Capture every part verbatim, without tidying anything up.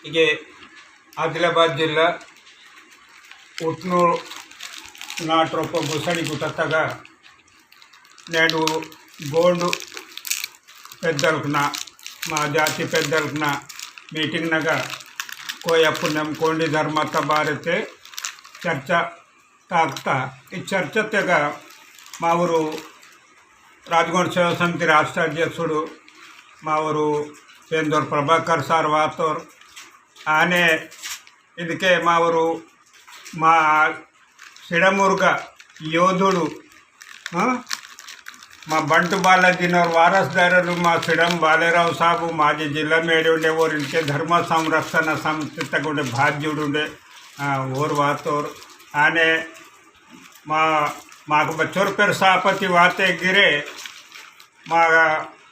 इगे आदिलाबाद जिल्ला उटनूर नाट रोपो गुसड़ी गुटतगा नेडू गोंडू पेद्दलकना, मा जाति पेद्दलकना meeting नगा कोया पुनेम गोंडी धर्मता बारेते चर्चा ताकता। ई चर्चा तेगा मावरू राजगोंड सेवा समिति राष्ट्र अध्यक्षुडु मावरू पेंदोर प्रभाकर सार वातोर। आने इदके मावरू मा सिडमुर्ग योधुडु, हाँ? मा बंटु बालाजीनोर वारसदारलु मा सिडम बालेराव साबु माजी जिल्ला मेडी उंडे, ओर इनके धर्म संरक्षण समिति तगा उंडे बाध्युडु उंडे, आ, ओर वातोर। आने मा, माक बच्चोर पेरसापति वाते गिरे, मा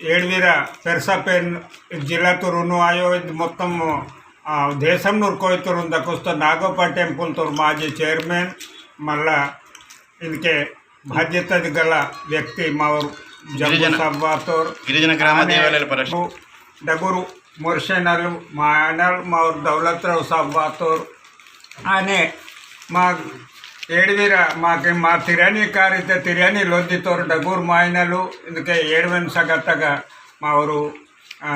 एडवीरा पेरसा पेन जिल्ला तुरुनु आयो, इद मोत्तम, आ, देशम नूर कोयतुरुन दकुस्त नागोबा temple तुर माजी chairman, मल्ला इनके बाध्यता गला व्यक्ति मावर जंगू गिरिजन, साब वातोर। गिरिजन ग्राम आने देवालय परस। डगुरु मोरसेनल मायनल मावर दौलतराव साब वातोर। आने मा एडवीरा माके मा तिरनी कारिते तिरनी लोद्दितोर डगुर मायनलु इनके एडवन सगतगा मावरू, आ,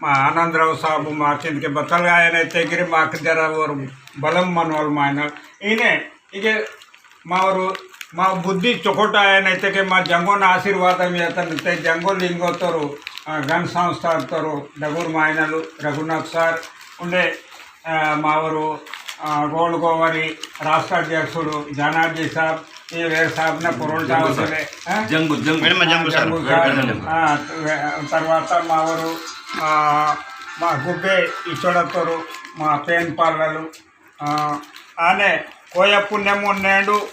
मा आनंदराव साबु माकिन के बतल आयन इत्ते गिरे माक जरा ओर बलम मनवल मायनल। इने इगे मावरू मा बुद्धि चोकोट आयन इत्ते के मा जंगोन आशीर्वाद में अतन ते जंगो लिंगो तोरू, आ, गण संस्था तोरू डगुर मायनलु रघुनाथ सार उंडे, आ, मावरू, आ, गोंड गोवारी राष्ट्र अध्यक्षुडु जनार्जी साहब, ई वेर साहब ना पुरोल जंगू साहब। टावसले, आ? जंगू, जंगू। मेडम जंगू साहब। जंगू साहब। मेडम जंगू। आ, तरवाता मावरू, आ, मा गुब्बे इचोड़तोरू, मा पेन पाललु, आ, आने कोया पुनेम नेंडु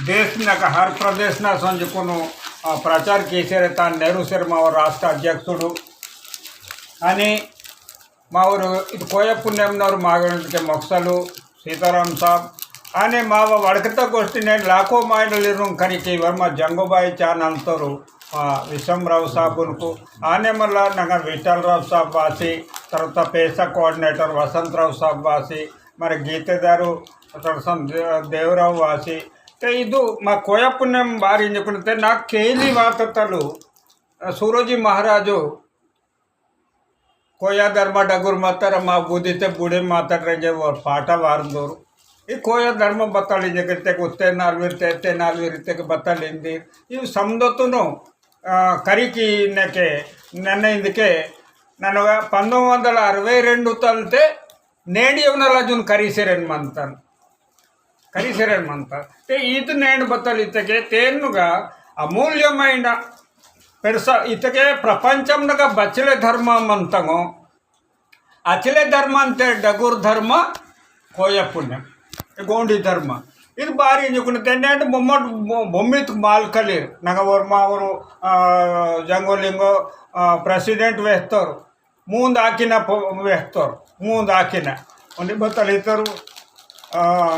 देश नक हर प्रदेश ना संजकुनु, आ, प्रचार केसेरे तान नेहरू सर मावर राष्ट्र अध्यक्षुडु। अनि मावर इद कोया पुनेम नोर मागण के मोक्सलु सीताराम साहब। आने माव वड़कता गोष्ठी ने लाखो मायनलिरुं करी के वर्मा जंगोबाई channel तोरू, आ, विश्वमराव साहब उनको। आने मल्ला नंगा विठ्ठलराव साहब वासी, तरता पेसा coordinator वसंतराव साहब वासी, मरे गीतेदारु तरसम दे-, देवराव वासी। ते इदु मा कोया पुनेम बारी निकुन ते ना केली वात तलु, आ, सूरोजी महाराजो कोया धर्म डगुर मातर मा बुद्धि ते बूढ़े मातर रेंगे वो पाटा वारंदोर। ई कोया धर्म बताली जगते कुत्ते नालवीर ते, ते नालवीर ते के बताली इंदी। ई समदतुनो, आ, करिकी नेके, नन्ने इंदके, नन्ने पंदोम वंदला अरवै रेंडु तलते, नेंडी उनला जुन करिसेरेन मंतन। करिसेरेन मंतन। ते ईद नेंड बतल इतके तेन्नुगा अमूल्यमैन पेरसा इतके प्रपंचम नगा बचले धर्म मंतंगो। अचले धर्म अंते डगुर धर्म कोया पुनेम। ए गोंडी धर्म। इद बारी निकुन तेन्नेंड बोम्मट बो-, बोम्मित माल कलीर। नगा वर्मा वरु, आ, जंगोलिंगो, आ, president वेहतोर। मूंद आकिना पो-, वेहतोर, मूंद आकिना। उन्दी बतल इतोर, आ,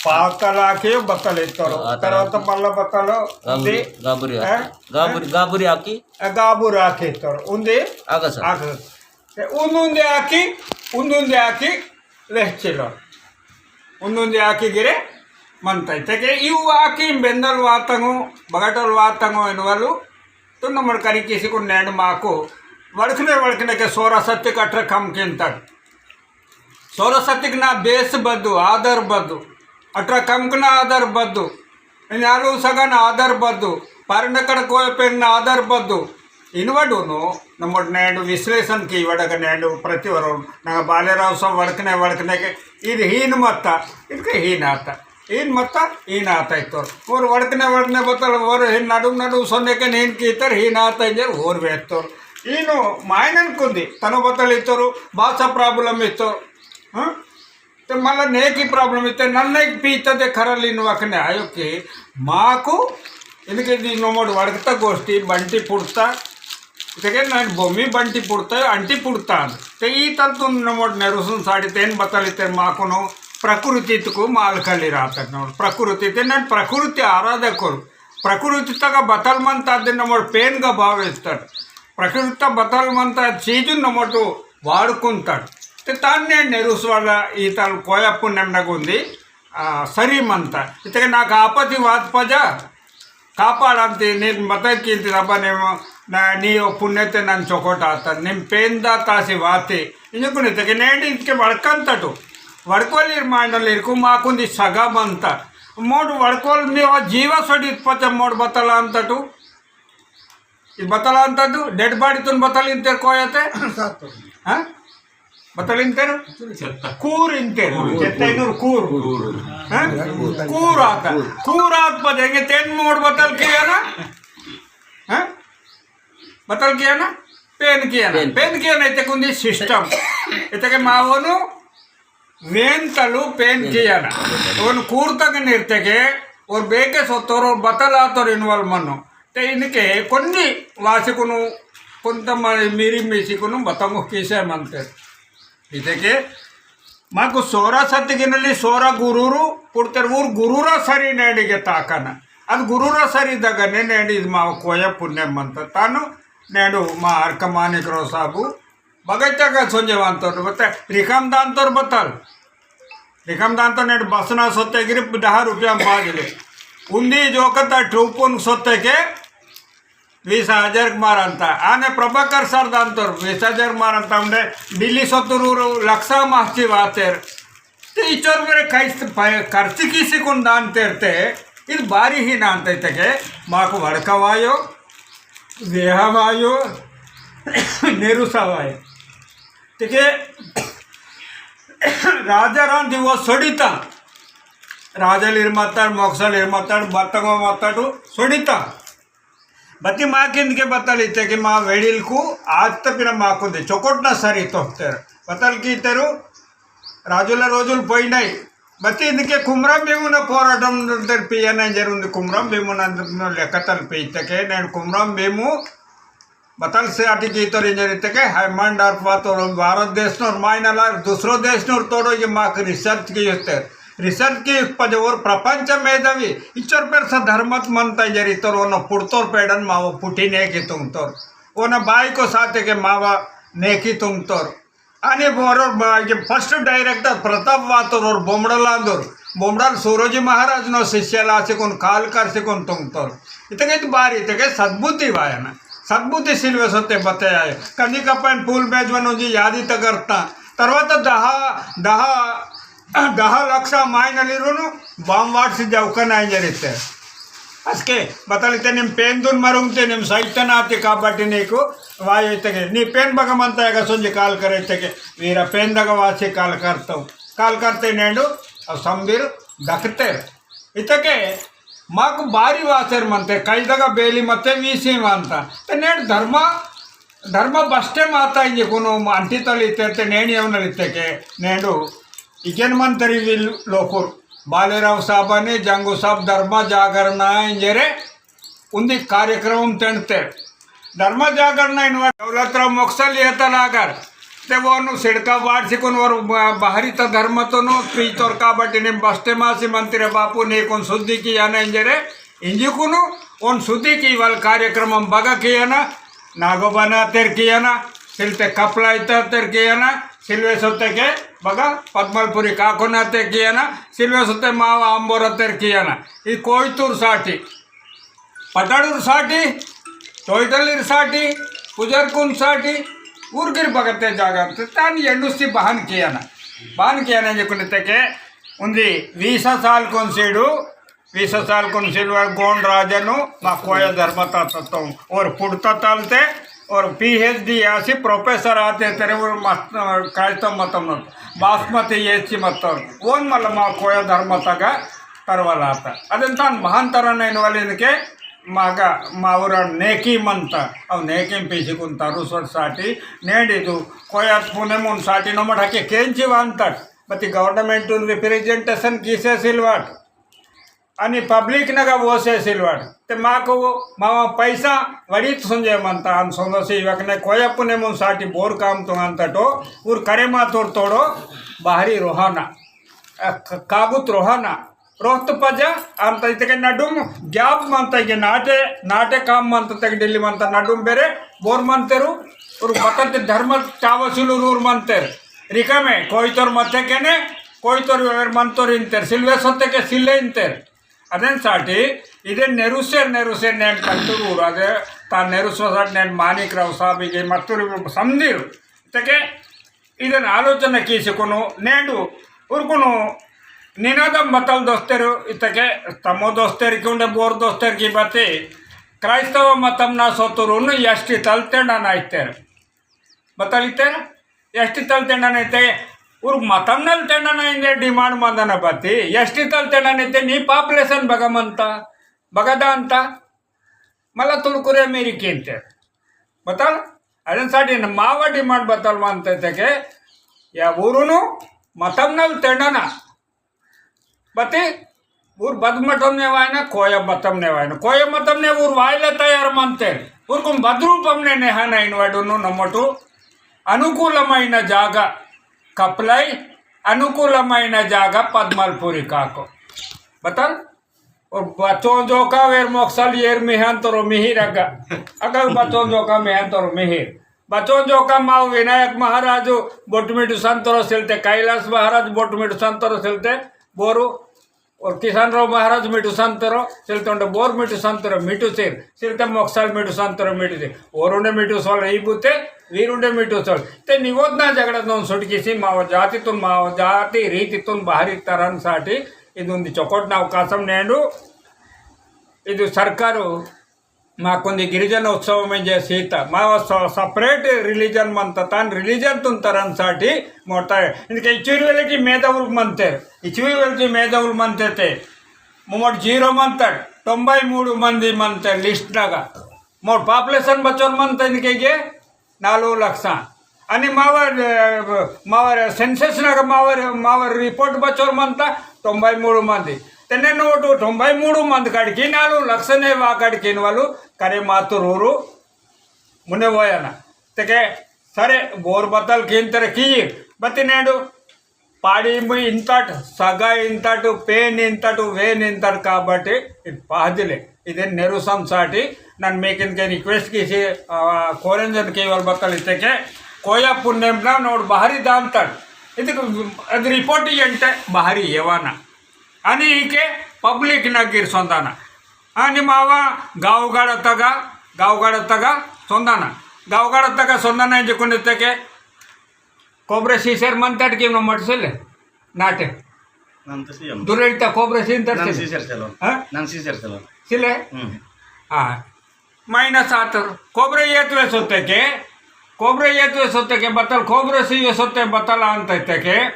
पातल आकि बतल इतोर। आ, तरवाता तरवाता मल्ला बतल गाबुरी, उन्दी, गाबुरी ए? आकि। गाबुरी, ए? गाबुरी आकि। ए, गाबुरी आकि इतोर। उन्दी आगा सर। आगा। ते उन्दी आकि, उन्दी आकि वेहचिलो। उन्दी आकि गिरे मंता। इतके इव आकि बेंदल वातंगो, बगटल वातंगो इनवलु तो नमर करी किसी को नैंड माको वड़कने वड़कने के सोरा सत्य का अठरा कम किंतक। सोरा सत्य के ना बेस बद्दु, आदर बद्दु। अठरा कम के ना आदर बद्दु। नालू सगन आदर बद्दु। पारनकड़ कोय पेन ना आदर बद्दु। इनवडुनु नमर नैंड विश्लेषण की वड़क नैंड प्रतिवरों ना बालेराव सब वड़कने वड़कने के इद हीन मत्ता, इनके हीन आता। ईन मत्ता, ईन आता इत्तोर। ओर वड़कने वड़कने बतल, ओर हिन नडुम नडुम सोने के नीन कीतर, हीन आता इंजर, ओर वेत्तोर। ईनु मायनन कुंदी, तनो बतल इत्तोरु, भाषा problem इत्तोर। हाँ? ते मला नेकी problem इत्ते, नन्ना एक पीता दे खरल इन वकने आयो के, माकु, इनके दी नोमोड वड़कता गोष्ठी, बंटी पुड़ता, इतके नन बोमी बंटी पुड़ता, अंटी पुड़ता। ते ई तल तुन नमोड नेरुसुन साड़ी तेन बतल इत्ते माकुनो प्रकृति तुकु माल कली रातक नमोड। प्रकृति ते नन प्रकृति आराधकुल। प्रकृति तक बतल मंता दे नमोड पेन गा भाव इस्तट। प्रकृति तक बतल मंता चीजु नमोटु वाड़कुंतट। ते तान्ने नेरुसवाला ईतल कोया पुनेम नगुंदी, आ, सरी मंता। इतके नाक आपति वात पजा, कापाडंती, नीन बतल कींती दबा नेम, ना, नी ओ पुनेते नन चोकोट आता, निम पेंदा तासी वाते। इंजकुन इतके नेंड इतके वड़कंतटु। वड़कोलीर मांडलीर कु माकुंदी सगा मंता। मोड वड़कोल मी ओ जीवा सोडित पचा मोड बतल अंतटु। ई बतल अंतटु, dead body तुन बतल इंतेर कोयते? हाँ? बतल इंतेर? चेत्ता। कूर इंतेर। कूर। चेत्ता इनुर कूर। कूर। हाँ? कूर आता। कूर आत पजेंगे तेन मोड़ बतल किया ना? हाँ? बतल किया ना? पेन किया ना? पेन। पेन किया ना? इतके उंदी system। इतके मावोनु वेन तलु पेन कियाना। ओन कूर्तक निर्तके और बेके सोतोर और बतलातोर involve मनो। ते इनके कोन्नी वासिकुनु कोंतम मीरी मीसिकुनु बतंगो किसे मंते। इतके माकु सोरा सत्य गिनली सोरा गुरुरु पुड़तर ऊर गुरुरा सरी नेंडिगे ताकना। अद गुरुरा सरी दगने नेंडि इद माव कोया पुण्य मंत। तानु नेंडु मा अर्कमानिक रो साबु बगैचा का सोंजे वांतोर, बता, रिकाम दांतोर बतल। रिकाम दांतोर नेट बसना सोते गिरी दहा रुपया में बाजले। उन्दी जो कता ठोपुन सोते के बीस हजार मारंता। आने प्रभाकर सर दांतोर बीस हजार मारंता। उन्हें दिल्ली सोतुरु लक्षा महची वातेर। ते इचोर मेरे कैस-, पै-, खर्च किसी कुन दान तेरते, इद बारी ही नान तैतके, माकु वड़कवायो, वेहवायो, नेरुसवायो। तेके राजा रान दिवो सोडिता। राजा लिरमाताड़, मोक्सा लिरमाताड़, बत्तंगो माताड़ू सोडिता। बती माकिंद के बतल इते कि मा वेड़िल कु आज तक पिना माकुंदे चोकोटना सरी तोहतेर। बतल की तेरु राजुला रोजुल पोइनाई। बती इनके कुमरम भीमुना पोराटम तेर पियना जरुंद कुमरम भीमुना लेकतल पीतके नेन कुमरम भीमु बतल से अटी की तोर इंजर इतके हैमंड अर्पा तोर भारत देश नोर माइनला दूसरो देश नोर तोड़ो ये माक research की होते। Research की पजोर प्रपंच मेधावी इचर पेर सा धर्मत मनता इंजर इतोर ओनो पुड़तोर पेड़न मावो पुटी नेकी तुंगतोर। ओना बाई को साथे के मावा नेकी तुंगतोर। आने बोरोर बा-, ये first director प्रताप वातोर और बोमड़ल आंदोर। बोमड़ल सूरोजी महाराज नो शिष्य लासिकुन काल करसिकुन तुंगतोर। इतके तो बारी इतके सद्बुद्धि वायना। सद्बुद्धि सिल्वे सोते बते आयो। कनिका पन फूल बेजवन उंजी यादी तगरता। तरवाता दहा, दहा, दहा लक्षा मायनलिरुनु बाम वाट से जाऊ कनाई जरिते। असके बतल इते निम पेन दुन मरुंगते निम सैतन आते काबट्टी नीकु वायो इतके। नी पेन बगमंता एगा सोंजी काल करे इतके। वीरा पेन दगा वासे काल करतो। काल करते नेंडु, अब संबीर दखते। इतके माकु बारी वासेर मनते, कैदगा बेली मते वीसी वांता। ते नेंड धर्मा, धर्मा बस्टे माता इंजे कुनु अंटी तली ते, ते नेंड यवनल इतके, नेंडु इकेन मंतरी वील लोकुर। बालेराव साबाने जंगू साब धर्मा जागरण इंजेरे उन्दी कार्यक्रम तेंडते। धर्म जागरण इनवा दौलतराव मोक्सल येतलागर। ते वोनु सिड़का वाड़सिकुन वोर ब-, बाहरी त धर्मतोनु पीतोर काबट्टी निम बस्ते मासी मंत्री बापू नीकुन शुद्धि कियाना इंजरे। इंजिकुनु ओन शुद्धि की वाल कार्यक्रम बगा कियाना, नागोबाना तेर कियाना, सिलते कपलाइता तेर कियाना, सिलवे सोते के बगा पद्मलपुरी काकोना तेर कियाना, सिलवे सोते मावा अंबोरा तेर कियाना। ई कोयतूर साटी पटाडूर साटी, टोयटलीर साटी, पुजरकुन साटी, उर्गिर बगते जागा, ते तान एंडुस्ती बहन कियाना। बहन कियाना जे कुन तेके, उन्दी वीसा साल कुन सीडू, वीसा साल कुन सीडू गोंड राजनु, मा कोया धर्म तत्तों, और पुड़ता तलते, और PhD आसी professor आते तेरे वो मत-, कायतो मतम, बासमती येची मतम, ओन मल मा कोया धर्म तगा, तरवाला आता। अदेन तान बहान तरह नैन वाले इनके मागा मावरा नेकी मनता। अव नेकी पीसी कुन तारू सोट साटी नेंडी तू कोया पुने मुन साटी नमट हके केंची वांतट। बती government उन representation कीसे सिलवाट। अनि public नगा वोसे सिलवाट। ते माको मावा पैसा वड़ीत सुंजे मनता। अन सोंदसी इवकने कोया पुने मुन साटी बोर काम तुंगंतटो। उर करे मातोर तोड़ो बाहरी रोहाना। अ, क-, कागुत रोहाना। रोहत पजा, अंत इतके नडुम gap मंता इगे नाटे, नाटे काम मंता तक दिल्ली मंता नडुम बेरे, बोर मंतेरु, उर बकत धर्म चावसुलु रूर मंतेर। रिकामे कोइतोर मत्तेकेने, कोइतोर वेर मंतोर इंतेर, सिल्वे सोत्तेके सिल्ले इंतेर। अदेन साटी, इदे नेरुसेर, नेरुसेर नेन कंतुर ऊर, अदे ता नेरुसो साट नेन मानिक राव साब इगे मत्तुर समदिर। इतके इदन आलोचना कीसि कुनु नेंडु उरकुनु निनादम बतल दोस्तेरु इतके तमो दोस्तेर की उंडे बोर दोस्तेर की बते क्राइस्तव मतम ना सोतुरुनु एसटी तल तेंडा ना इत्तेर। बतल इत्तेर एसटी तल तेंडा ना इत्ते उर मतम नल तेंडा ना इंदे डिमांड मंदना बती एसटी तल तेंडा ना इत्ते नी पॉपुलेशन बगमंता बगदांता मला तुलकुरे मेरी केंते। बतल, अदन साटी न मावा डिमांड बतल मानते थे के, या ऊरुनु मतम नल तेंडना। बती, ऊर बद मतम ने वायना, कोया मतम ने वायना। कोया मतम ने ऊर वायला तयार मानते। ऊर कुम बद रूपम ने नेहाना इनवाडुनु नमोटु। अनुकूलमैन जागा कपलाई, अनुकूलमैन जागा पद्मलपुरी काको। बतल? और बचों जोका वेर मोक्सल येर मिहान तोरो मिहिर अगा। अगा बचों जोका मिहान तोरो मिहिर। बचों जोका माव विनायक महाराज बोटमिटु संतोरो सिलते, कैलाश महाराज बोटमिटु संतोरो सिलते, बोरू और किसान राव महाराज मिटु संतोरो सिलते उंडे बोर मिटु संतोरो मिटु सिर, सिलते मोक्सल मिटु संतोरो मिटु सिर। ओरुंडे मिटु सोल ई बुते, वीरुंडे मिटु सोल। ते निवोदना झगड़ा नोन सुटकिसी माव जाति तुन, माव जाति रीति तुन बाहरी तरन साटी इदुंदी चोकोटना अवकाशम नेंडु। इदु सरकारु माकुंदी गिरिजन उत्सव में जे सीता, मा स-, separate religion मंता, तान religion तुन तरन साटी मोटा है। इनके इचुरी वेले की मेधावुल मंते, इचुरी वेले की मेधावुल मंते ते, मोमोट zero मंता, तोंबई मूडु मंदी मंते list नगा। मोट population बचोन मंता इनके गे, नालुगु लक्षण। अनि मावर, अ, मावर census नग मावर, मावर report बचोर मंता तोंबई मूडु मंदी। तेने नोटु तोंबई मूडु मंद कड़की नालुगु लक्षणे वा कड़की इनवालु करे मातुरूरु मुने वोयना। तेके सरे बोर बतल किंतर की बतिनेडु पाड़ी मु इंतट, सगा इंतट, पेन इंतट, वेन इंतट काबट्टी इद पाहदिले। इदे नेरुसम साटी नन मेकिन के request कीसी, आ, कोरेंजन केवल बतल इत्तेके कोया पुनेम ना नोड बाहरी दांतट। इद, अद report इयंटे बाहरी येवाना। अनि इके public ना गिर सोंदाना। अनि मावा गावगाड़ तगा, गावगाड़ तगा सोंदाना। गावगाड़ तगा सोंदाना इंजेकुन इत्तेके कोबरे सीसेर मंतट की मटसेले नाटे। नंत सीएम। दुरेड़ता कोबरे सीन तर नंत सील। सीसेर चलो। हाँ? नंत सीसेर चलो। सिले? हम्म। हाँ। Minus आतर। कोबरे येतवे सोत्तेके, कोबरे येतवे सोत्तेके बतल, कोबरे सी ये सोत्ते बतल आंत इत्तेके,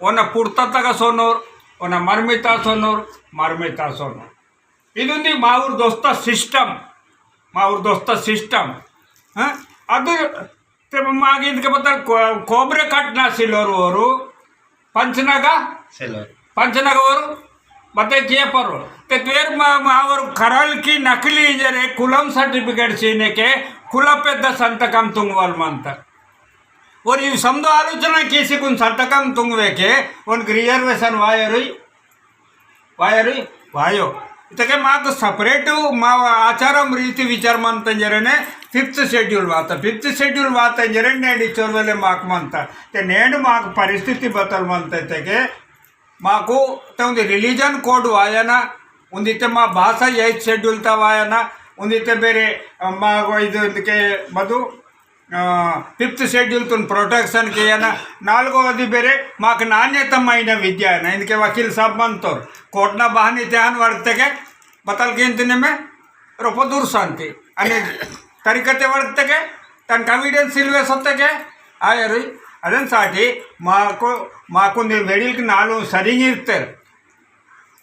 ओना पुड़ता तगा सोनोर, ओना मरमिता सोनोर, मरमिता सोनोर। इदुंदी माउर दोस्ता system, माउर दोस्ता system। हाँ? अदु ते मागे इनके बता को-, कोबरे कटना सिलोर ओरु, पंचनगा? सिलोर। पंचनगा ओरु, बते किए परो। ते तेर मा-, मावर खरल की नकली जरे कुलम certificate सीने के कुला पेद्दा संतकम तुंगवाल मंता। और ये समदो आलोचना कीसी कुन संतकम तुंगवे के, उन reservation वायर हुई, वायरी वायो। इतके माक separate मा आचारम रीति विचार मंतंजरने fifth schedule वाता। Fifth schedule वातंजरने नेंड इचोर वेले माक मंता। ते नेंड माक परिस्थिति बतल मंता इतके माकु ते उंदी religion code वायना, उंदी ते मा भाषा eighth schedule ता वायना, उंदी ते बेरे, अ, मा गो इदु इनके मधु आ, fifth schedule तुन protection कियाना, नालुगोदि बेरे माक नान्यतमैन विद्या ना, इनके वकील साहब मंतोर, कोर्टना बहानी त्यान वर्तके, बतल केंतने में रोपो दूर शांति, अने तरीकते वर्तके, तन evidence सिल्वे सत्तके, आयरु, अदन साटी, माको, माकुंदे वेडिल के नालु सरिंग इर्तेर,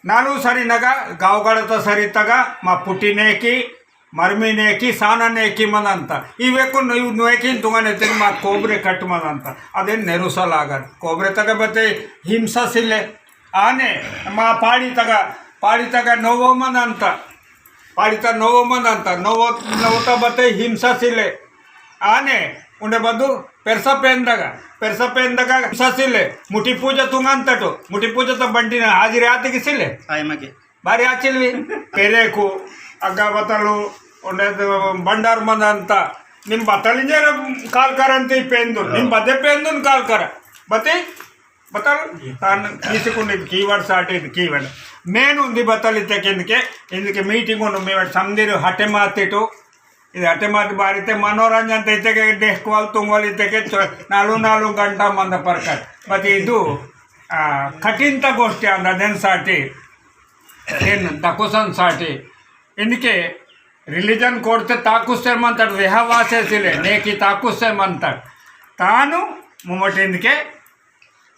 नालू सरी नगा, गावगड़ता सरी तगा, मा पुट्टी नेकी, मरमी नेकी, साना नेकी मनंता। इवेकु नु-, नेकी तुंगने तेन मा कोबरे कट मनंता। अदे नेरुसा लागन। कोबरे तगा बते हिंसा सिले। आने, मा पाड़ी तगा, पाड़ी तगा नोवो मनंता। पाड़ी ता नोवो मनंता। नोवो, नोवता बते हिंसा सिले। आने, उंडे बदु पेरसा पेंदगा, पेरसा पेंदगा ससिले, मुठी पूजा तुंगंतटो, मुठी पूजा तो बंटी ना हाजिर आते की सिले। आय मगे। बारी आचिलवी, पेरेकु, अग्गा बतलु, उंडे तो बंडार मंदंता, निम बतल इंजेर काल करंती पेंदु, निम बदे पेंदुन काल कर। बते बतल तान किसी को नहीं कीवर्ड साटे कीवर्ड। मेन उन्दी बतल इत्तेके इनके, इनके मीटिंग उन्नु मेवट समदिर हटे माते तो इद अटे मात बारी ते मनोरंजन ते इत्तेके डेस्क वाल तुंग वाल इत्तेके चो-, नालु नालु घंटा मंद परकत। बत इदु, आ, कठिन ता गोष्ठी आंदा देन साटी, देन दकुसन साटी। इनके रिलीजन कोड ते ताकुस्ते मंतट, वेहा वासे सिले, नेकी ताकुस्ते मंतट। तानु मुमट इनके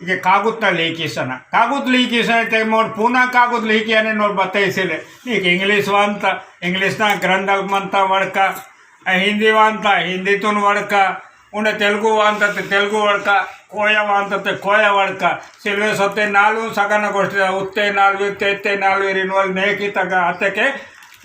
इके कागुत ता लेकिसना। कागुत लेकिसना ते मोर पूना कागुत लेकियाने नोर बतैसिले। नीक इंग्लिश वांता, इंग्लिश ना ग्रंथल मंता वड़का, अ, हिंदी वांता, हिंदी तुन वड़का, उन्हें तेलुगु वांता ते तेलुगु वड़का, कोया वांता ते कोया वड़का। सिलवे सत्ते नालू सगन गोष्ठी उत्ते नालू, तेत्ते नालू रिनवल नेकी तगा अतेके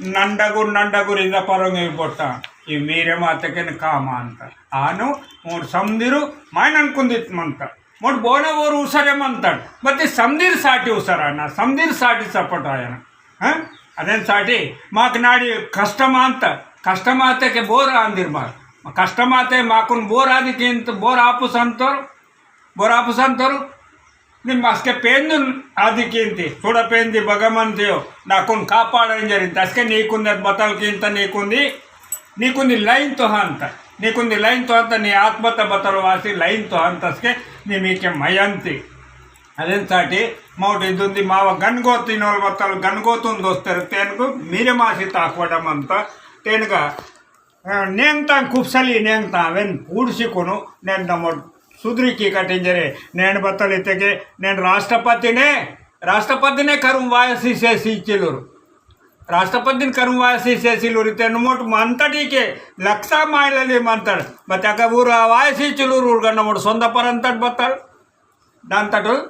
नंडगु, नंडगु रिंदा परोंगे बोटा। ई मीरे मातेके न काम अंता। आनु मोर समदिरु मायनन कुंदित मंता। मोट बोना वोर उसरे मंतड़, बत्ती समदीर साटी उसराना, समदीर साटी सपोर्ट आयना। हाँ? अदेन साटी माक नाड़ी कष्टम अंत, कष्टम आते के बोर आंदिर माक। कष्टम आते माकुन बोर आदि किंत, बोर आपु संतोर, बोर आपु संतोर। निम अस्के पेंदुन आदि किंती, थोड़ा पेंदी भगवंत यो, नाकुन कापाड़ इंजरिंत, अस्के नीकुन दत बतल किंत नीकुन दी, नीकुंदी लाइन तो हंत, नीकुंदी लाइन तो हंत, नी आत्मत बतल वासी लाइन तो हंत, अस्के नी मीके मयंती। अदेन साटी मौट इदुंदी माव गनगोती नोल बतल गनगोतुन दोस्तर तेनको मीरे मासी ताकवडम अंत तेनका, अ, नेंगता कुप्सली नेंगता वेन पूर्सी कोनु नेन नमोट सुधरी की कटिंजरे नेन बतल इतेके नेन राष्ट्रपति ने, राष्ट्रपति ने करुम वायसी से सी चिलुर। राष्ट्रपतिन करुम वायसी से सिलुर इते नमोट मंतड़ी के लक्सा मायलली मंतड़। बत्याका ऊर वायसी चिलुर ऊर गन नमोट सोंदा परंतड़ बत्तड़। दान तटल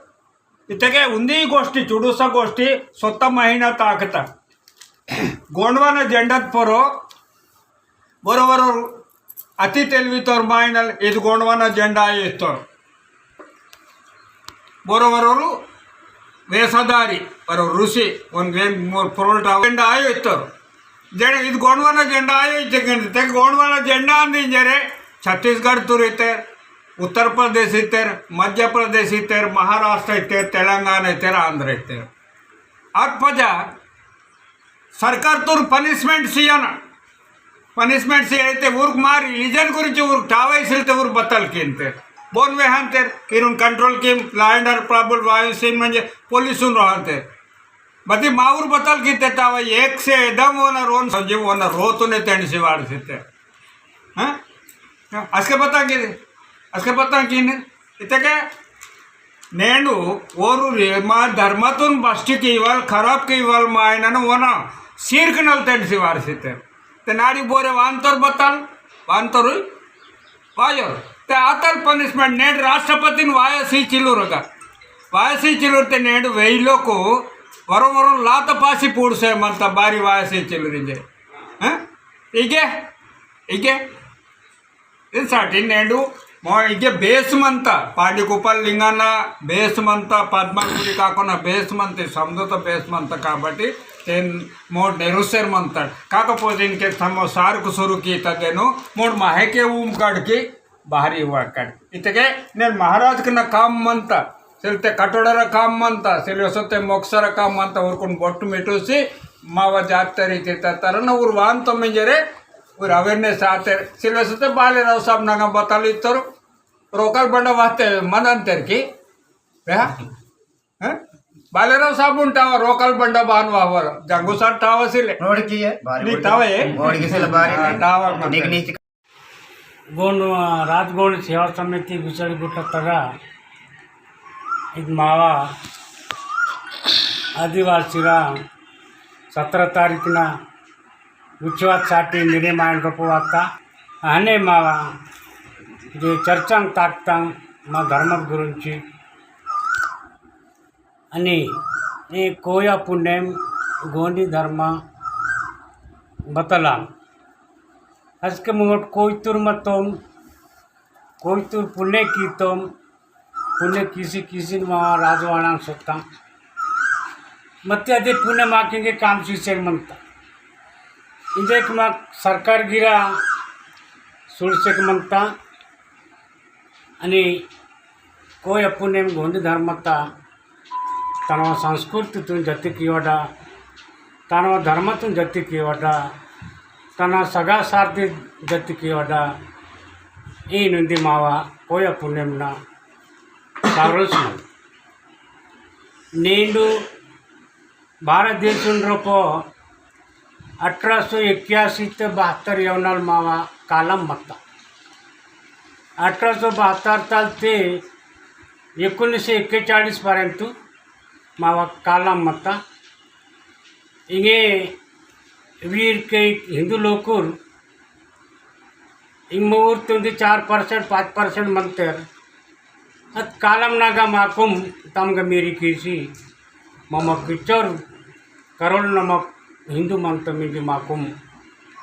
इतके उंदी गोष्ठी, चुडुसा गोष्ठी सोत्ता महीना ताकता। गोंडवाना जेंडात परो बरोबर अति तेलवितोर मायनल इद गोंडवाना जेंडा आयो इत्तोर। बरोबर वेसदारी, बरो ऋषि, उन वेन मोर प्रोल्टा जेंडा आयो इत्तोर। जेंडा इद गोंडवाना जेंडा आयो इत्ते, ते गोंडवाना जेंडा आंदी इंजरे छत्तीसगढ़ तुर इत्तेर, उत्तर प्रदेश इत्तेर, मध्य प्रदेश इत्तेर, महाराष्ट्र इत्तेर, तेलंगाना इत्तेर, आंध्र इत्तेर। अद पजा सरकार तुर punishment सियाना। Punishment सियाते उर्क मार religion गुरिंची उर्क टावाई सिलते उर्क बतल किंते। बोन वेहंतेर, इरुन control किम, law and order problem वायु सिन म्हणजे पोलीसुन रहंतेर। बती माउर बतल किंते तावा एक से एकदम वोना रोन संजीव वोना रोतुने तेंड सिवाड़ सिते। हाँ? अस्के बता किने? अस्के बता किने? इतके नेंडु ओरु रे मा धर्मतुन बस्टी कीवल, खराब कीवल मायनन वना सीर्क नल तेंड सिवार सिते। ते नाड़ी बोरे वांतर बतल, वांतर हुई? वायो। ते आतल punishment नेंड राष्ट्रपतिन वायसी चिलुरगा। वायसी चिलुर ते नेंड वेइलोकु वरो वरो लात पासी पूर्से मंता बारी वायसी चिलुरिंजे। हाँ? इगे? इगे? इनसाटी नेंडु मो इगे बेस मंता, पांडिकुपल लिंगना बेस मंता, पद्मगुड़ी काकोना बेस मंते, समदोत बेस मंता काबट्टी तेन मो नेरुसेर मंता। काकपोते इनके समो सारकु सुरु कीता देनु, मोड़ माहेके ऊम काड़की बाहरी वाकड़। इतके नेन महाराज कना काम मंता, सिलते कटोड़रा काम मंता, सिले सोते मोक्सरा काम मंता, उरकुन बोट्टु मिटूसी मावा जातरी ते तरन उर वांतो मेंजरे, उर awareness आते, सिले सोते बालेराव साहब नंगा बताली तोर, रोकल बंडा वाते मनंतर की, बेहा? हैं? बालेराव साहब उन टावा रोकल बंडा बान वावर, जंगू साहब टावा सिले। रोड की है? नी टावा है? रोड की सिले बारी हाँ, नहीं। टावा मत निक है। नीचे गोंड, राजगोंड सेवा समिति बिचड़ी गुट्टा तगा इद मावा आदिवासीरा सतरा तारीखना उच्चवाद साटी निर्माण रूपवाता अहने मावा जे चर्चांग ताकतांग मा धर्मत गुरुंची अनि ए कोया पुनेम गोंडी धर्म बतलाम। असके मुगट कोइतुर मतोम, कोइतुर पुने कीतोम, पुने किसी किसी मा राजवाड़ा सोता। मत्ते अदे पुने माकिंगे काम सीसेक मनता। इंजेक मा सरकार गिरा सुरसेक मनता। अनि कोया पुनेम गोंडी धर्मता, तनवा संस्कृति तुन जति कियोडा, तनवा धर्म तुन जति कियोडा, तनवा सगा सारथी जति कियोडा, ई नुंदी मावा कोया पुनेम ना सारुस मन। नेंडु भारत देशुन रोपो अठारह सौ इक्यासी ते बहत्तर यवनल मावा कालम मत्ता। अठारह सौ बहत्तर ताल ते एकोणीसशे एक्केचाळीस पर्यंत मावा कालम मत्ता। इंगे वीर के हिंदू लोकुर इंग मुहूर्त उंदी चार percent, पाँच percent मंतेर। अत कालम नागा माकुम तमगा मेरी कीसी ममक किचोर करोड़ नमक हिंदू मंत मिंदी माकुम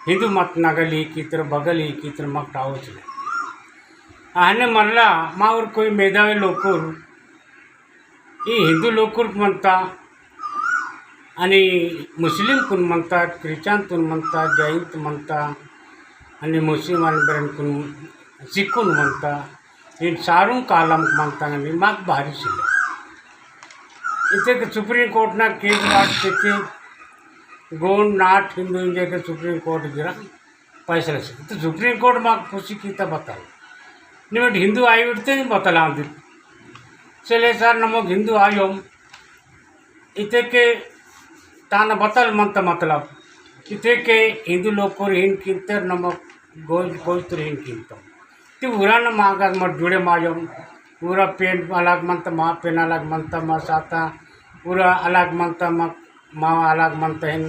हिंदू मत नागा ली कितर बगल ही कितर मक टावच ले। आहने मल्ला मावर कोई मेधावी लोकुर ई हिंदू लोकुर मंता, अनि मुस्लिम कुन मंता, क्रिश्चियन तुन मंता, जैन तुन मंता, अनि मुस्लिम अनि बरन कुन सिख कुन मंता, इन सारू कालम मंता अनि माक भारी सिले। इते के सुप्रीम कोर्ट ना केस वाट से के गोंड not हिंदू इंजे के सुप्रीम कोर्ट गिरा फैसला से। तो सुप्रीम कोर्ट माक खुशी कीता बताल। निमेट हिंदू आई उठते नहीं बताल आंदी। चले सर नमक हिंदू आयोम। इते के तान बतल मंत मतलब। इते के हिंदू लोग को हिन किंतर नमक गोज, गोज तुर हिन किंतम। ती उरा न मागा मत जुड़े मायोम। उरा पेन अलग मंत मा, पेन अलग मंत मा साता। उरा अलग मंत मा, मा अलग मंत हिन।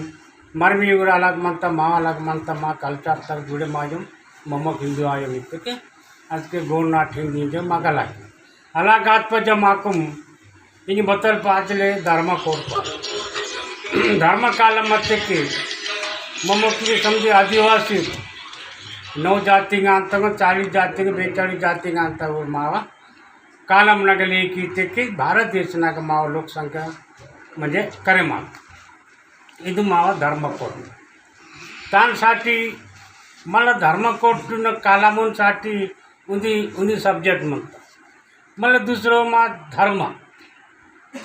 मरमी उरा अलग मंत मा, अलग मंत मा culture तक जुड़े मायोम। ममक हिंदू आयोम इते के। आज के गोंड not हिंदू इंजे मागा लागे। अला गात पर जब माकुम इंज बतल पाचले धर्म कोड पर। धर्म कालम मत्ते के ममक की समझे आदिवासी नौ जाति अंत, चालीस जाति, बेचालीस जाति अंत मावा कालम नगले की ते के भारत देश नग मावा लोक संख्या म्हणजे करे मावा। इदु मावा धर्म कोड। तान साठी मला धर्म कोड न कालमुन साठी उन्दी, उन्दी subject मंता। मला दूसरो मा धर्म।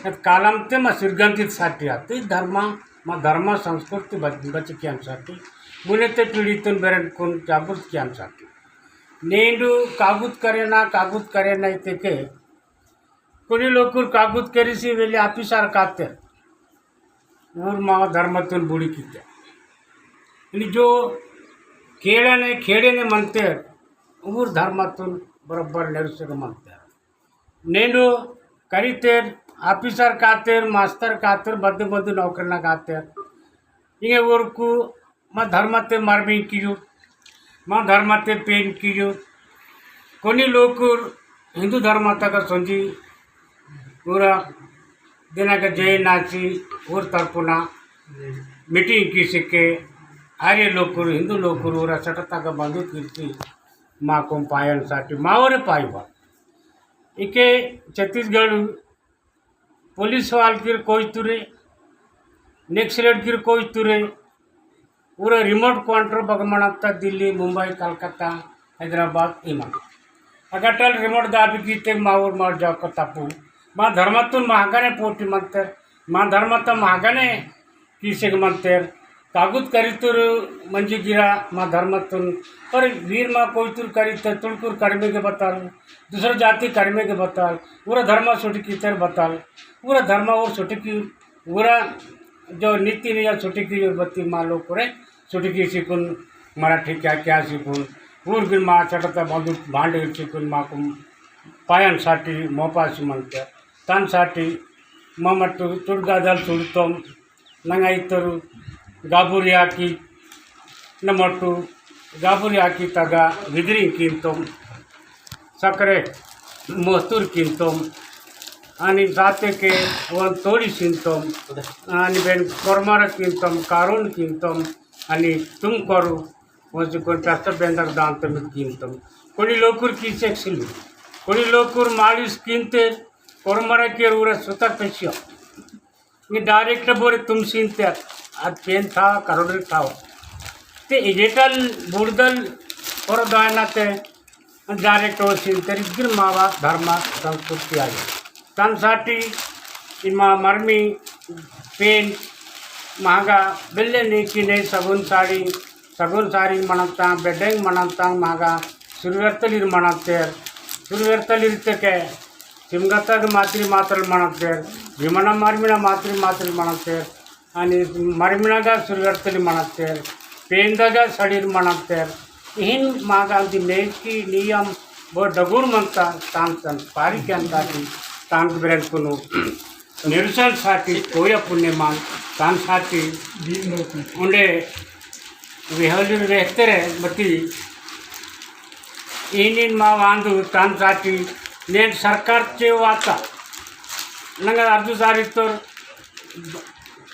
अत कालम ते मा सिरगंधित साठी आते धर्म, मा धर्म संस्कृति बच-, बच कियान साठी। मुने ते पीढ़ी तुन बेरन कुन जागृत कियान साठी। नेंडु कागुत करेना, कागुत करेना इते के। कोनी लोकुर कागुत करीसी वेले officer काते। ऊर मावा धर्मतुन बुड़ी कीते। इनी जो खेड़े ने, खेड़े ने मंतेर, ऊर धर्मतुन बराबर नेरुसर मंतेर। नेनु करीतेर, officer कातेर, मास्टर कातेर, बद्दे बद्दे नौकर ना कातेर। इंगे ऊर कु मा धर्मते मरमी कियु, मा धर्मते पेन कियु। कोनी लोकुर हिंदू धर्मता का संजी पूरा दिना का जय नाची ऊर तरपुना meeting की सिक्के आर्य लोकुर, हिंदू लोकुर ऊरा सटता का बंदूक किरती मा कोम पायन साटी मावरे पायुवा। इके छत्तीसगढ़ पुलिस वाल गिर कोइतुरे, नक्सलेट गिर कोइतुरे, पूरा remote control बगमनत्ता दिल्ली, मुंबई, कलकत्ता, हैदराबाद, इमन। अगटल remote दाबी कीते मावर मार जाओ को तपु। मा धर्मतुन महागने पोटी मंतर, मा धर्मत महागने कीसेक मंतेर, कागुत करितुर मंजी गिरा मा धर्मतुन, पर वीर मा कोइतुर करित तुड़कुर कर्मे के बताल, दूसर जाति कर्मे के बताल, पूरा धर्म सुटकी तर बताल, पूरा धर्म और सुटकी, पूरा जो नीति नियम सुटकी और बत्ती मा लोग करे, सुटकी सिकुन, मराठी क्या क्या सिकुन, ऊर गिन मा चटता बंदू भांडे सिकुन मा कुम पायन साटी, मोपासी मंतेर, तन साटी, ममटू तुड़गादल तुड़तोम, नंगा इत्तोर गाबुरी आकी नमटू गाबुरी आकी तगा विदरी किंतोम, सकरे मोस्तूर किंतोम, आनी जाते के वन तोड़ी सिंतोम, आनी बेन कोरमारा किंतोम, कारून किंतोम, आनी तुम करू, वन से कोन पैसा बेंदर दान तमित किंतोम। कोनी लोकुर की सेक्सिल, कोनी लोकुर मालिस किंते, कोरमारा के रूरा सुतर पेशिया। ये direct बोरे तुम सीन ते, आज पेन था, करोड़ था। ते इजेटल बुड़दल और दायना ते, direct ओसिन तेरिगिर मावा धर्म संस्कृति आयो। तन साटी इनमा मर्मी पेन महागा बेल्ले नीकी ने सगुन साड़ी, सगुन साड़ी मनंता, बेडेंग मनंता महागा सुरवेरतलीर मनंतेर, सुरवेरतलीर तेके सिमगतग मातरी मातल मनंतेर, विमना मर्मिना मातरी मातल मनंतेर, अनि मरमिनगा सुरगटतली मनत्तेर, पेंदगा सड़ीर मनत्तेर। इहिन मागांती नेकी नियम बो डगुर मनता तान संस्कारी के अंदाजी तान बेरन कुनु निरसन साटी कोया पुनेमान तान साटी उंडे विहलिर वेहतेरे बती इनिन मा वांदु तान साटी नेन सरकार चे वाता नंगा अर्जु सारी तोर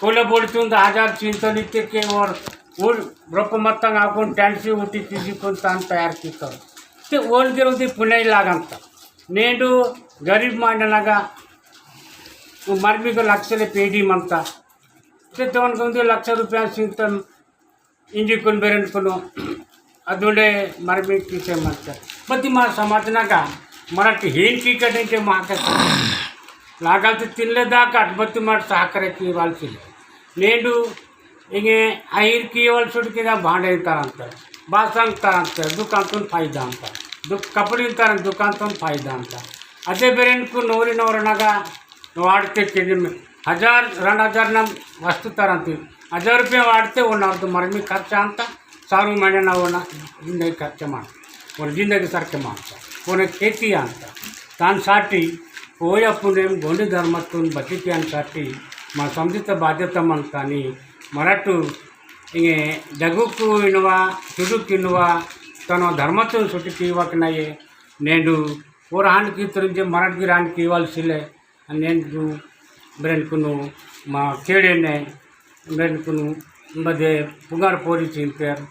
कोले बोलतुन दस हजार चिंतन इत्ते के और उन रोप मत्तंग आकुन टेंट सी उठी किसी कुन तान तैयार की तो। ते ओन के रोती पुनाई लागंता। नेंडू गरीब मांडनगा उ मर्मी को लक्ष ले पेडी मनता। ते दोन को उंदी लक्ष रुपया चिंतन इंजी कुन बेरन कुनो अदुंडे मर्मी किसे मनता। बती मा समाज नगा मराठी हीन की कटिंग के मा के लागल ते तिनले दाकाट बती मार साकरे की वाल सिले। नेंडू इंगे आहिर की वाल सुट के ना भांडे तरंत, बासन तरंत, दुकान तुन फायदा अंत, दुक-, कपड़े तरंत, दुकान तुन फायदा अंत। अदे बेरेन को नोरी नोर नगा वाड़ते के दिन हजार, रंड हजार नम वस्तु तरंती। हजार रुपया वाड़ते वो नर्द मर्मी खर्चा अंत, सारू महीने ना वो ना जिंदगी खर्चा मान, वो जिंदगी सर के मान, वो ने खेती अंत। तान साटी कोया पुनेम गोंडी धर्मतुन बतिकियान साटी मा समझित बाध्यता मनतानी मराठू इंगे डगुकु इनवा, चुडुक इनवा, तनो धर्मतुन सुटिकी वकनाये, नेंडू ओर हान की तरह जे मराठ की रान की वाल सिले, नेंडू बेरन कुनु मा केड़े ने, बेरन कुनु बदे पुंगार पोरी चिंतेर,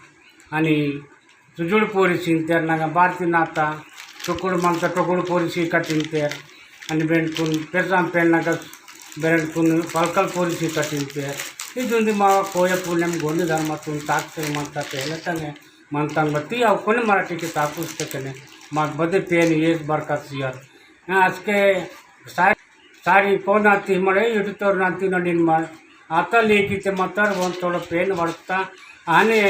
अनि सुजुड़ पोरी सीनतेर नगा बारती नाता, टोकुड़ मनता टोकुड़ पोरी सी कटिनतेर, अनि बेन कुन पेरसाम पेन नगा बेरन कुन पलकल पोरी सी कटिनतेर। इदुंदी मावा कोया पुनेम गोंडी धर्मतुन ताकते मनता पहले तंगे मनता बत्ती अव कोने मराठी के ताकुस तकने माग बदे पेन एक बरकत सियर। हाँ, आज के सारी सारी को नाती मरे युद्ध तोर नाती नडीन मर। आता लेकी ते मतर वन तोड़ पेन वड़ता। आने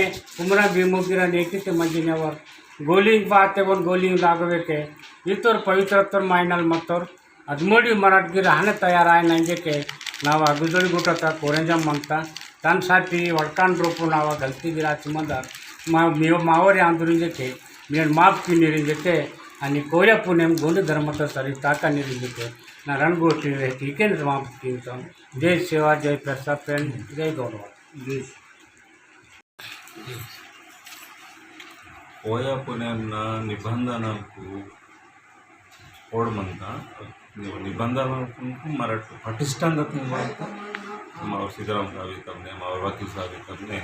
उमरा भीमो गिरा लेकी ते मंजिने वर। गोली बाते वन गोली लागवे के। ये तोर पवित्र तोर माइनल मतोर। अदमोड़ी मराठ गिरा हने तैयार आए नंजे के। नावा गुजरी गुटा ता कोरेंजा मनता। तन साटी वड़कान रोपो नावा गलती गिरा चिमंदर। मा-, मियो मावरे आंदुरिंजे के। मियन माफ की निरिंजे के। अनि कोया पुनेम गोंड धर्मता सरी ताका निरिंजे के। ना रणगोष्ठी वे ठीक है, समाप्त कीतम। जय सेवा, जय प्रसाद प्रेम, जय गौरव। जय। कोया पुनेम ना निबंधन को कोड मनता, निबंधन को मराठ प्रतिष्ठान रत्न मनता, मावर सीताराम साहब तमने, मावर वकील साहब तमने,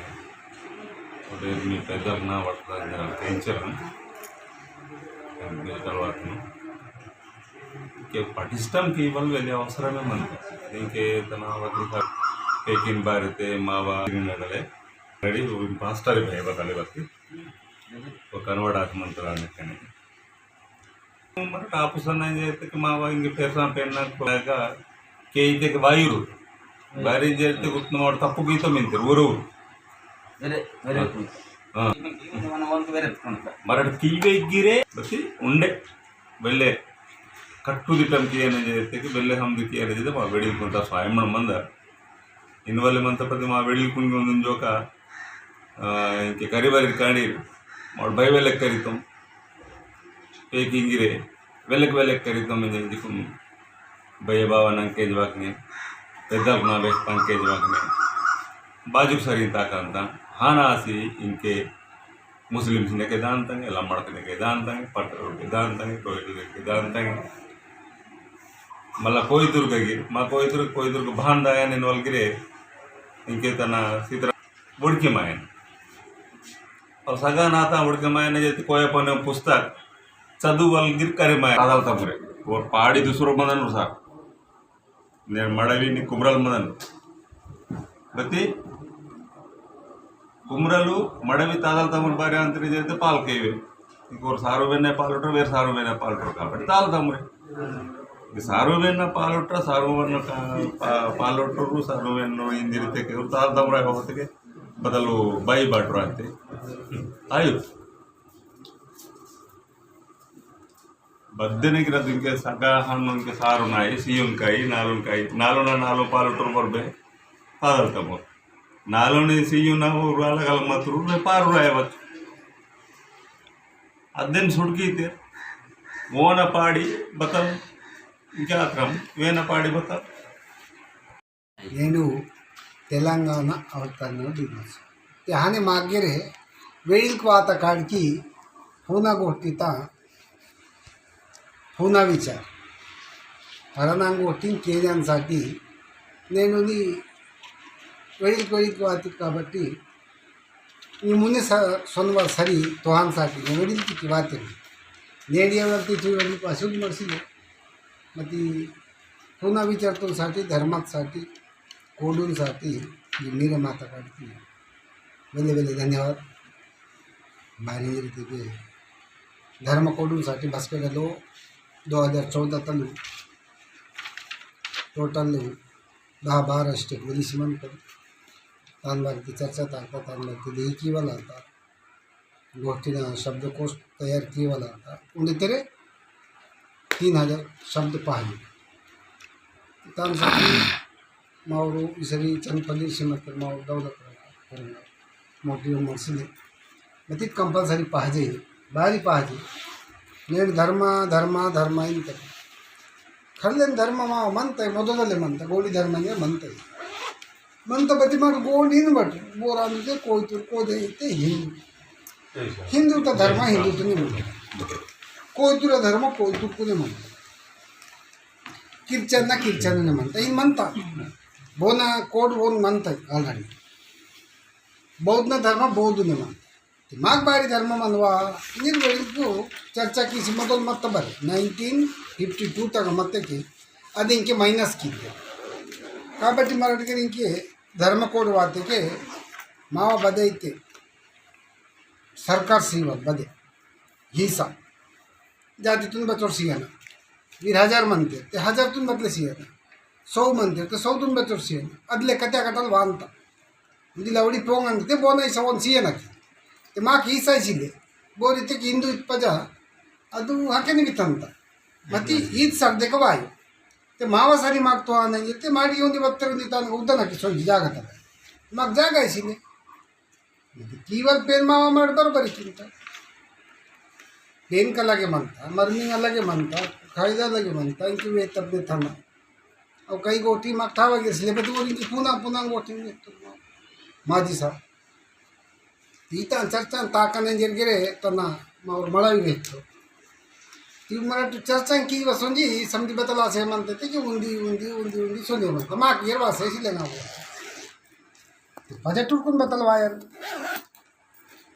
और मी पैदल ना वरता जरा कैंचर, मी तरवात में। के पाकिस्तान की बल वेले अवसरमे मनता। इनके तना वक्त पेकिन बारते मावा नगले रेडी वो पास्टर भाई बताले बात की। वो कन्वर्ट आत मंत्रा ने कने। मर कापुसन जे तक मावा इंगे पेरसा पेन ना कोगा के इते के वायुरु। बारी जे तक उतना और तप्पु की तो मिनते उरु। वेरे, वेरे हाँ। कुंता। हाँ। इवन, इवन वन वेरे कुंता। मरड़ कीवे गिरे बसी उंडे। बेल्ले कट्टुदिटम कियने जेते कि बेल्ले हम दिकियने जेते मा वेडिल कुंता स्वायमन मंदर। इनवले मंता पति मा वेडिल कुंगे उंदुन जोका, आ, इनके करीबरी कांडीर, मोड़ भाई वेले करीतम। पेकिंगिरे, वेलक वेलक करीतम इंजे जिकुम। भैया बाबा नंकेज वाकने, पेद्दल ना बेस पंकेज वाकने। बाजुक सरी ताकंता, हाना आसी इनके मुस्लिम्स ने के दान तंगे, लम्बड़ ने के दान तंगे, पटरोल के दान तंगे, टोयटोल के दान तंगे। मला कोई दुर्ग गिर, मा कोई दुर्ग, कोई दुर्ग भान दाया ने नोल गिरे, इनके तना सितरा बुड़की मायन। और सगा नाता बुड़की मायन जैसे कोई अपन पुस्तक, चदु वल गिर करे मायन। आदल तमुरे, और पहाड़ी दूसरो मदन साहब। नेन मड़वी नी कुमरल मदन। बत्ती कुमरलु मड़वी तादल तमुर बारे अंतरी जेते पाल केवे। इकोर सारो वेन्ने पालोटर, वेर सारो वेन्ने पालोटर काबट्टी ताल तमरे। सारो वेन्ना पालोटर, सारो वेन्ना का-, पा-, पालोटर, सारो वेन्नो इंदिरिते के ताल तमरे होते के बदलो बाई बाटराते। आयो। बद्दने गिरा दिनके सगा हन उनके सारो नाई, सीयुन काई, नालुन काई, नालुन ना नालुन पालोटर बरबे, ताल तमरे। नालोने सीयू ना वो अलग अलग मतरू रे पारू राय बच। अदेन सुड़की ते वो ना पाड़ी बतल क्या क्रम वे ना पाड़ी बतल। नेनु तेलंगाना अवतरण दिवस। ते हाने मागेरे वेळीक वाता काडकी होना गोष्टीता होना विचार। हरणांग गोष्टी केंद्रांसाठी नेनुनी वेळीक वेळीक वाती काबट्टी नी मुने स-, सोनवा सरी तोहान साठी वेळीक की वाती। नेडिया वरती तू वेळीक अशुद्ध मरसी। मती होना विचार तो साठी, धर्मात साठी, कोडून साठी, ये मेरे माता काढती। वेले वेले धन्यवाद। बारी रीति के धर्म कोडून साठी बस पे गलो दो हज़ार चौदह तलु टोटल दहा बारा स्टेट वली सीमन कर तान बार की चर्चा ताकता तान बार की देही की वाला था। गोष्ठीना शब्दकोश तैयार किए वाला था। उंडे तेरे तीन हजार शब्द पाहिजे। तान साठी मावरू इसरी चंदपल्ली से मतलब मावरू दौलत करूँगा। मोटी उम्र से ले। मतित कंपलसरी पाहिजे, बारी पाहिजे। नेड धर्मा, धर्मा, धर्मा इन कर। खरलेन धर्म मा मनता है, मोदोदले मनता, गोंडी धर्म ने मनता है। मन तो बती मार गोंड इन बट, बोरा में ते कोई तो को दे ते हिंदू। हिंदू तो धर्म हिंदू तो नहीं मनता। कोई तो धर्म कोई तो को नहीं मनता। किरचन ना किरचन ने मनता, इन मनता। बोना कोड बोन मनता already। बौद्ध ना धर्म बौद्ध ने मनता। ते माग बारी धर्म मनवा, इंजन वेळीकु चर्चा कीसी मोदल मत्त बरे, nineteen fifty two तक मत्त की, अद इंके minus कीते। काबट्टी मराठी के इंके धर्म कोड वाते के, मावा बदे इते, सरकार सीवा बदे, हिसा, जाति तुन बचोर सियाना, वीर हजार मनते, ते हजार तुन बदले सियाना, सौ मनते, ते सौ तुन बचोर सियाना, अदले कत्या कटल वानता। उदी लवड़ी पोंग अंग ते बोना इसा वन सीए नकी। ते माक ईसा इसीले। बोरी ते कि हिंदू इत्पजा, अदु हके निमित्तंता। मती ईद सर देखवायो। ते मावा सारी माक तो आना ये, ते माड़ी उंदी बत्तर उंदी तान उद्दा नकी सोई जागा ता। माक जागा इसीले। कीवल पेन मावा माड़ बरोबर ही चिंता। पेन का लगे मनता, मरमिंग लगे मनता, खायदा लगे मनता, इनकी वे तब में थाना। अब कई गोटी माक ठावा गिर सिले, बतु बोली कि पुना, पुना गोटी में तो माजी साहब। तीता चर्चा ताकने जरगेरे तना मावर मड़ावी भेजतो। ती मराठी चर्चा की वसुंजी समझी बतला से मनते थे कि उंदी, उंदी, उंदी, उंदी सुनियो मनता। माक गिर वासे सिले ना वो। पजे टुरकुन बतलवायर।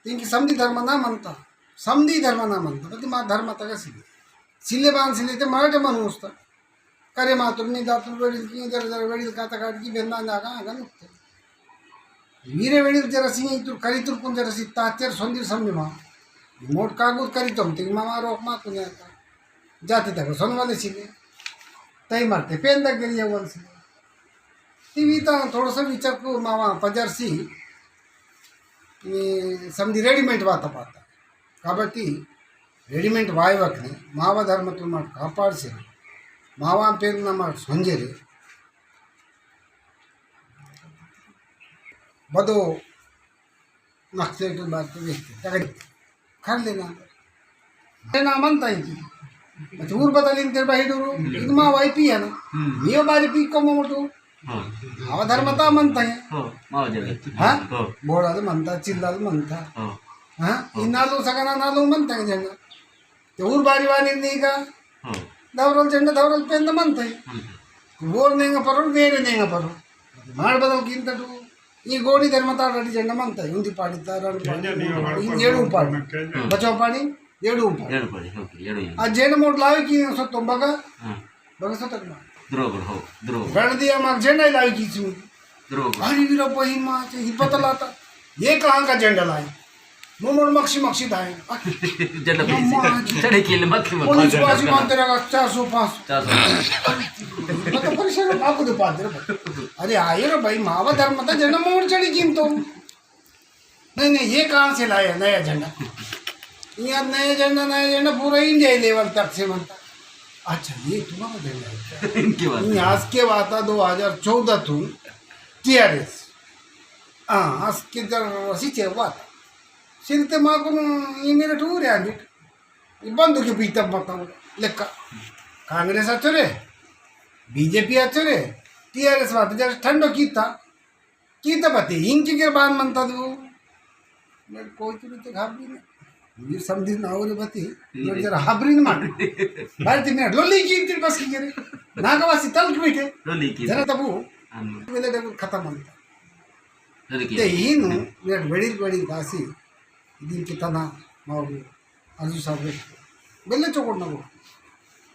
तिंकी समधी धर्म ना मनता। समधी धर्म ना मनता। बती मा धर्म तक सिले। सिले बान सिले ते मराठे मन मुस्ता। करे मातुर नी दातुर वेडिल की जर जर वेडिल काता काट की बेन्ना जागा आगा नुकते। वीरे वेडिल जर सिंह इतुर करी तुरकुन जर सी तातेर सोंदिर समझ मा। मोट कागुत करी तुम तिंग मामा रोक मा कुन्या का। जाति तक सोन वाले सिले। तई मारते पेन तक गिरिया वाले सिले। ती वीता थोड़ा सा विचार को मावा पजरसी, ये समझी रेडीमेड वाता पाता। काबट्टी रेडीमेड वाय वकने मावा धर्म तुम कापाड़ से, मावा पेन नमर संजरे, बदो नक्शे के बात तो देखते, तगड़ी। खा लेना। ते ना मनता है जी। अच्छा, ऊर बदलिन तेरे भाई डोरू, इनमा वाईपी है ना। हम्म। मियो बारी पी को मोटू। हाँ। आवा धर्मता मनता है। हाँ, मावा जगत। हाँ? हाँ। बोड़ा तो मनता, चिल्ला तो मनता। हाँ। हाँ? हाँ। इन्ना लो सगना ना लो मनता है जंगा। ते ऊर बारी वाली नहीं का? हाँ। दौरल झंडा दौरल पेंद मनता है। मनता है। बोर नेंगा परोल, वेरे नेंगा परोल। मार बदल कींतटू। ई गोंडी धर्मता रडी झंडा मनता है। उंदी पाड़ी ता, रंड पाड़ी, झंडा नहीं, ई हमारे पास एड़ू पाड़ी। नहीं, नहीं। बचाव पाड़ी, एड़ू पाड़ी। एड़ू पाड़ी, ओके, एड़ू ही। आ झंडा मोट लावे की सो तुम बगा? हाँ। बगा सो तक मार। द्रोगड़ हो, द्रोगड़। रण दिया मार झंडा ही लावे की सू। द्रोगड़। अरे वीरा बहिन माँ, ये पता लाता। ये कहाँ का झंडा लाए? मोमोड़ मक्सी मक्सी दाए। जल्द मम्मा आज चढ़े के लिए मक्सी मक्सी। पुलिस बाजी मानते रहा, चार सौ पाँच सौ। चार सौ। मतलब परेशान हो, आपको तो पाते रहो। अरे आयो रे भाई, मावा धर्म था, झंडा मोड़ चढ़ी कीमतो। नहीं, नहीं, ये कहाँ से लाया नया झंडा? यार, नया झंडा, नया झंडा पूरा इंडिया लेवल तक से बनता। अच्छा, ये तुम्हारा झंडा है क्या? इनकी बात नहीं, है। आज के बात था, दो हज़ार चौदह तुम टीआरएस। हाँ, आज के जर असी चेवा था। सिलते माकुन ये मेरे टूर है, आंटी। ये बंद के पीता बताओ, लेका। कांग्रेस अच्छो रे, बीजेपी अच्छो रे, टीआरएस बात जर ठंडो कीता। की तो बती, इनकी के बान मनता तू? मैं कोई तुरंत घाबरी नहीं। ये समझी ना हो रे बती, मैं जरा हाबरी न मार। बार ती मैं लोली की तेरे पास की करे। ना का वासी तल के बैठे। लोली की। जरा तबू। हम। मेले डबल खत्म मनता। लोली की। ते ही नु, मैं बड़ी बड़ी वासी। दिन के तना, माओ। अर्जु साहब रे, बेल्ले चोकोट नगो।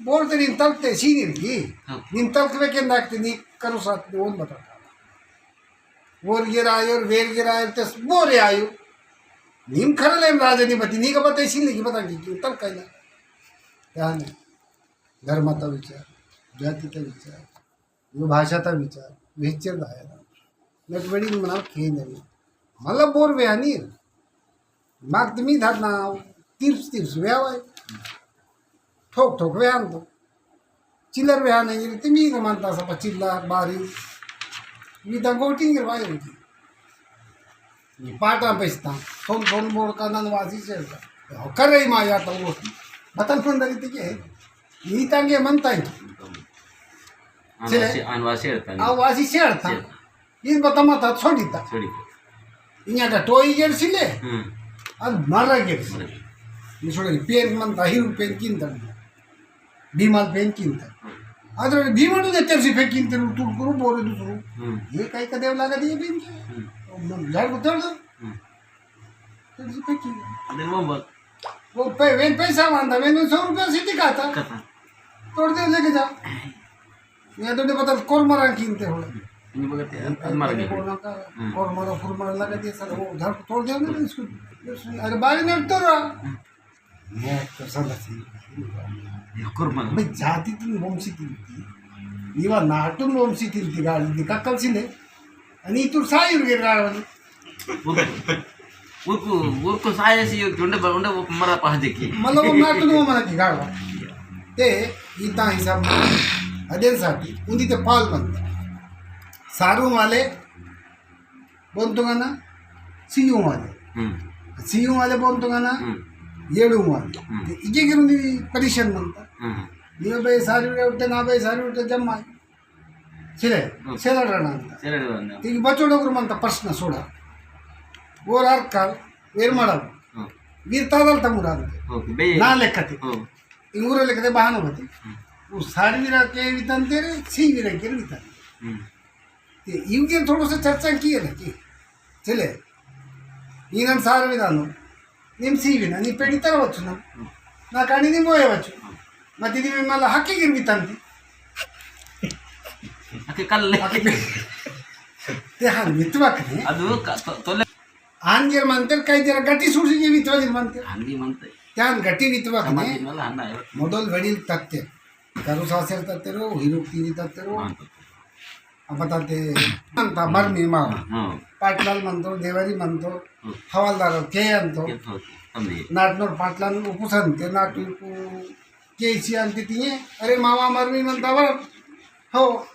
बोर ते निन तलक ते सी निन की। हाँ। निन तलक वे के नाक ते नी करो साथ ते ओन बता। बोर गिर आयो, वेर गिर आयो, ते बोरे आयो। निम खरले राजा नी बती, नी का बता सी नी की बता की, की तलक कायला। ध्यान है। धर्म ता विचार, जाति ता विचार, यो भाषा ता विचार, वेचर दायरा। नेट वेडिंग मना खेन है। मतलब बोर वे हनी। माग तमी धात ना तिर्स तिर्स वे आवाय। ठोक ठोक वे आन तो। चिल्लर वे आने ये तमी को मानता सा पा चिल्लर, बारी। मी दा गोटिंग रे भाई होती। ये पाटा पेस्ता। सोन सोन बोर का नन वासी से। करे ही मा यार तो वो। बतन फंदरी ते के। नीतांगे मनता ही। चले। अनवासी, अनवासी अड़ता आ नहीं। वासी से अड़ता। से अड़ता। इन बता मत छोड़ी ता। छोड़ी। इन्हें का टोई गेर सिले। हम्म। अन मरा गेर सिले। मरा गेर। ये छोड़े पेन मनता ही पेन किन ता। भीमाल पेन किन ता। हम्म। अदर भीमा तो तेरे से फेंक किन तेरे तू करो बोरे दूसरो। हम्म। ये काई का देव लगा दिए पेन के। हम्म। मन झाड़ को तोड़ दो। हम्म। तेरे से फेंक किन। अदर वो बस। वो पे-, वेन पैसा मांगता, वेन सौ रुपया सीधी खाता। खाता। तोड़ दे, लेके जा। ये तो नहीं पता, कोर मरा कीमते हो। नहीं पता, अन-, अनमर के। कोर मरा का, हम्म। कोर मरा, फुर मरा लगा दिया सर, वो झाड़ को तोड़ दिया ना इसको। अरे बारी ने तो रहा। हम्म। मैं तो समझ नहीं। ये कोर मरा। मैं जाति तुम वंशी तिलती। ये वा नाटुन वंशी तिलती गाड़ी दिखा कल सी ने। अनि इतुर सायुर गिर रावण। उनको, उनको, उनको साये सी उंडे ब-, उंडे वो मरा पहा देखी। मतलब वो मार तो नहीं मरा की गाड़वा। ते इतना हिसाब अदेन साथी, उन्दी ते पाल बनता। सारू वाले बोलतो का ना, सीयू वाले। हम्म। सीयू वाले बोलतो का ना, हम्म। येड़ू वाले। हम्म। ते इके गिर उन्दी परेशान बनता। हम्म। नियो बे सारू रे उठे ना बे सारू उठे जम्मा। सिले, हम्म। सेलड़ रहा अंत। सेलड़ रहा अंत। तीन बच्चों डोकर मंता प्रश्न सोड़ा। वो रार काल, वेर मड़ा। हम्म। वीर तादल तमुरा अंत। ओके, बे। ना लेखते। हम्म। इंगुरे लेखते बहानो बते। हम्म। वो सारी वीरा के वितंते रे, सी वीरा के वितंते। हम्म। ते इनके थोड़ा सा चर्चा की है ना कि, चले, ईनन सार विधानो, निम सीविना, नी पेड़ी तरवच्चु ना, ना कानी नी मोयवच्चु, मती नी मला हक्की गिर वितंती। अके कल्ले। हक्की पे-, ते हान वितवा कने। अदु क-, तो, तोले। आन गिर मंतर काई जरा गटी सुरसी गिर वितवा गिर मंतर। हान गिर मंतर। ते हान गटी वितवा कने। समाज मला हान आयो। मोडल वडील तत्ते। करू सासर तत्ते रो, हिरुक तीरी तत्ते रो। हाँ, तत्ते। अब बताते, मनता मरमी मामा। हाँ। पाटलाल मनतो, देवारी मनतो, हाँ। हवालदार के अंतो। के तो, समझे। नाटनोर पाटलाल उपुसंते, नाटू को केसी अंते तिये, अरे मामा मरमी मनता वर, हो,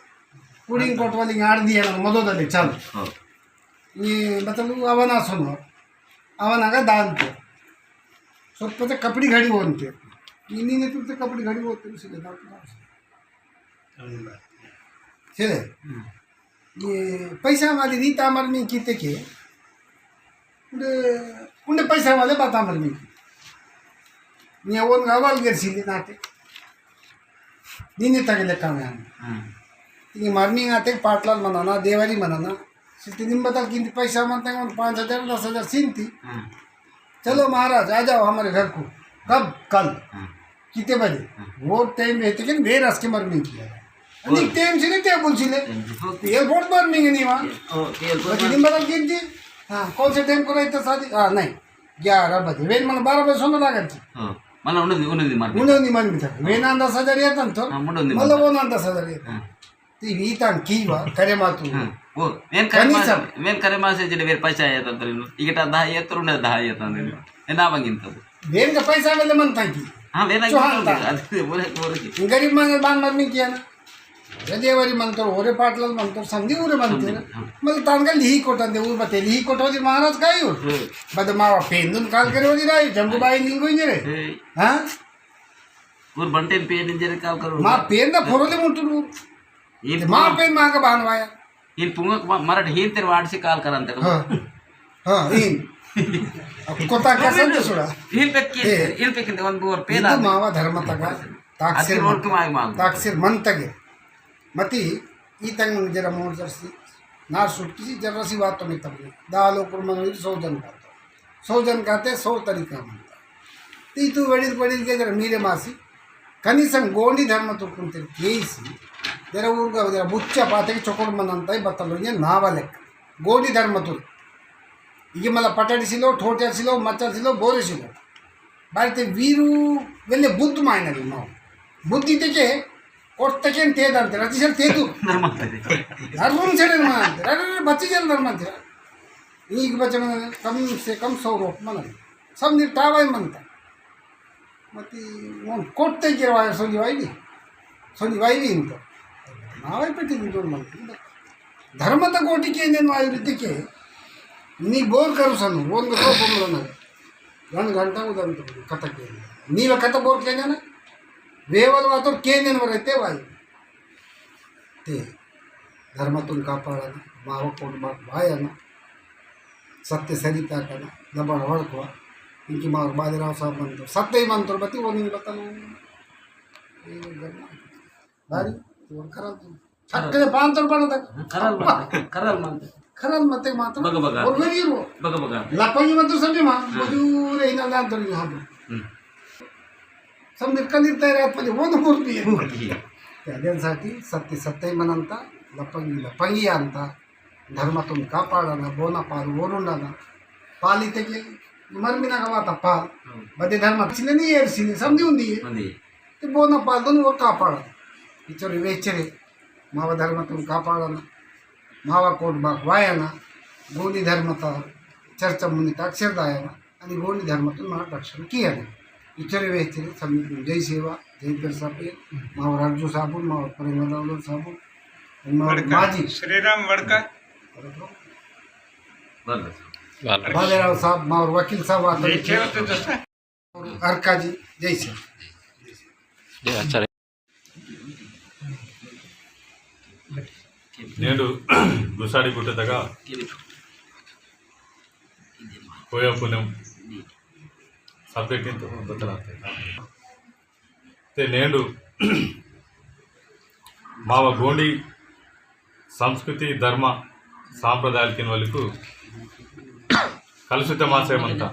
कुड़िंग कोटवाली गाड़ दिया ना, मदो दले, चल। हाँ। ये मतलब, अवना सुनो, अवना का दान तो। सोत पते कपड़ी घड़ी होनते। इन्हीं ने तुमसे कपड़ी घड़ी होते, उसे के दान तो। चले। हम्म। ये पैसा वाली रीता मरमी कीते के, उंडे, उंडे पैसा वाले बात मरमी की। ये ओन गावाल गेर सिली नाते। निन्ने तक लेका में हम। हम्म। ये मरमी आते पाटलाल मनाना, देवारी मनाना। सिटी दिन बता किंती पैसा मानते हैं, पाँच हजार, दस हजार सिंती। हम्म। चलो महाराज, आ जाओ हमारे घर को। कब? कल। हम्म। कितने बजे? हम्म। वो टाइम रहते कि मेरे रस के मर में किया। बोल। नहीं, टाइम से नहीं, टेबल से ले। टाइम से, ओके। एयरपोर्ट पर नहीं, नहीं वहाँ। ओ, एयरपोर्ट बस पर। दिन बदल के जी। हाँ, कौन से टाइम को रहता शादी? हाँ, नहीं। ग्यारह बजे। वेन मन बारह बजे सोना लागल थी। हाँ, मला उन्नदी, उन्नदी मार। उन्नदी मन बिता। वेन अंदाज हजार येतन तो। हाँ, मुंडो उन्नदी मला मार। वो अंदाज हजार येतन। हाँ। ती वीतान कीवा, करे मातु। हाँ, वो, वेन करे कनीसम। मासे, वेन करे मासे जले वेर पैसा येतन तो। इगटा दहा येतन, उन्नदी दहा येतन तो। एना बंगिन तो। वेन का पैसा वेले मन तांकी। हाँ, वेन चोहान ता। अदे, बोले, बोले की। गरीब मन बान मत नहीं किया ना। देवारी मंतोर, ओरे पाटलाल मंतोर, संधी ओरे मंतोर। संधी, हाँ। मतलब तानका लिही कोटा दे, उर बते लिही कोटा दे महाराज का यो। हम्म। बद मावा पेंदुन काल करे वाली राई, जंगू बाई निंगो इंजरे। हम्म। हाँ? उर बंटेन पेन इंजरे काल करो। मा पेन ना फोरोले मुटुर। इन मा पेन मा का बहान वाया। इन पुंगक मा-, मरट हीन तेरे वाट से काल करन तक। हाँ। हाँ, इन। अब कोता कैसे तो सुड़ा? इन पे की, ए। इन पे की, वन बोर पेन इदु आ। मावा धर्म तक। ताकसिर अति रोड मंतगे। के माग माग। ताकसिर मंतगे। मती ई तंग जरा मोर जरसी, नार सुट किसी जरा सी बात तो नहीं तब नहीं। दा लोग पर मन सौ जन का तो। सौ जन का ते सौ तरीका मंता। ती तू वडील वडील के जरा मीरे मासी, कनीसम गोंडी धर्म तो कुंते केसी, जरा उर्गा जरा बुच्चा पाते के चोकोट मनंता ही बतलो ये नावा लेक। गोंडी धर्म तो। इगे मला पटाड़ी सिलो, ठोटिया सिलो, मच्चा सिलो, बोरे सिलो। बारी ते वीरू वेले बुद्ध मायना री माओ। बुद्धि ते के, कोट ते के ते दान ते, राती सर ते तू। धर्म ते। धर्म से धर्म ते, अरे, अरे, बच्ची जन धर्म ते। एक बच्चे में कम से कम सौ रोप मना। सब निपटावा ही मनता। मती, वो कोट ते के वायर सोनी वाई भी। सोनी वाई भी इनको। नावा ही पे तीन जोन मनता। धर्म तो गोटी के इंजन वायु रीति के, नी बोर करू सनु, वो उनको सौ बोल ना। घन घंटा उधर तो कथा के। नी व कथा बोर के ना, वेवल वातोर के इंजन वर रहते वायु। ते, धर्म तुम कापाड़ा ना, मावा कोट बात भाया ना, सत्य सरिता का ना, दबड़ वड़कवा, इनकी मावर बाजीराव साहब मंतोर, सत्य ही मंतोर, बती वो नहीं बता लो। ये गन्ना। बारी, वो खराब तुम। सक्के पांच सौ रुपये तक। खराल मानते, खराल मानते। खराल मानते मात्र। बगा, बगा। और वे हीरो। बगा, बगा। लपंगी मत तो समझे मां, हाँ। मजूर है ना, दान तो नहीं यहाँ पे। हम्म। सब निकल ही तैयार है, पर वो तो बोल दिए। बोल दिए। त्यागेन साठी सत्य सत्य मनंता, लपंगी लपंगी अंता, धर्म तुम कापाड़ना, बोना पाल ओरुंडना, पालिते के मरमिना का वाता पाल, हम्म। बदे धर्म चिन्ह नहीं है, सिने समझी उंदी है। उंदी। ते बोना पाल दोनों वो कापाड़ा। इचोरी वेचरे, मावा धर्म तुम कापाड़ना, मावा कोट बाक वायना, गोंडी धर्म ता चर्चा मुनि ता अक्षर दायना, अनि गोंडी धर्म तुम मार्गदर्शन किया ने। इचोरी वेचरे, समिति जय सेवा, जय पेरसापे, मावा राजू साबुन, मावा प्रेमदावलन साबुन, अनि मावा वड़का, माजी। श्रीराम वड़का। बालेराव साहब, मावा वकील साहब, आता जय सेवा तो दोस्तों। अर्काजी, जय सेवा। नेंडु गुसाडी गुट्टदगा कोया पुनेम subject इंतो बतलाते। ते नेंडु मावा गोंडी संस्कृति, धर्म, सांप्रदायाल किनवलिकु कलुषित मासे मंता।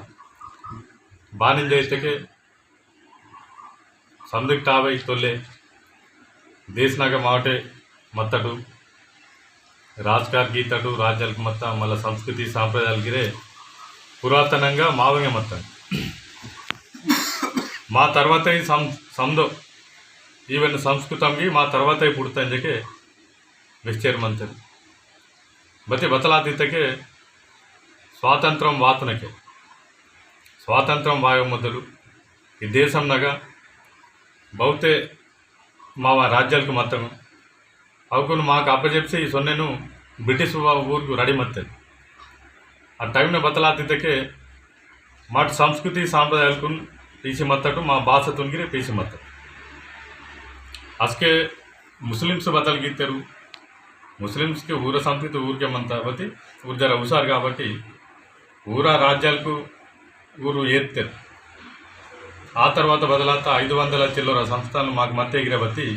बानिंज इत्तेके संदिग्ध आवे तोल्ले देशनगा मावटे मत्तटु राजकार गीतटु राज्यालकु मत्ता मल्ला संस्कृति सांप्रदायाल गिरे पुरातनंगा मावंगे मत्ता। मा तरवात ई सं-, संदो even संस्कृतंगी मा तरवात ई पुड़ता इंजके विस्चेर मंतेर। बते बतलातीतके स्वातंत्र्यम वातनके, स्वातंत्र्यम वायो मोदलु ई देशम नगा बहुते मावा राज्यालकु मत्तंग अवकुन माक अपजेप्से ई सोन्नेनु British वा-, ऊरकु ready मत्तेर। आ time ने बतलातीतके माट संस्कृति सांप्रदायालकुन पीसी मत्तटु मा भाषातुन गिरे पीसी मत्तटु। असके Muslims बतल गीतेरु, Muslims के ऊर संस्कृति ऊरके मंता बती, ऊर जरा हुशार काबट्टी, ऊरा राज्यालकु ऊरु एत्तेरु। आ तरवात बदलात ऐदु वंदल चिल्लर संस्थान माक मत्ते गिरे बती,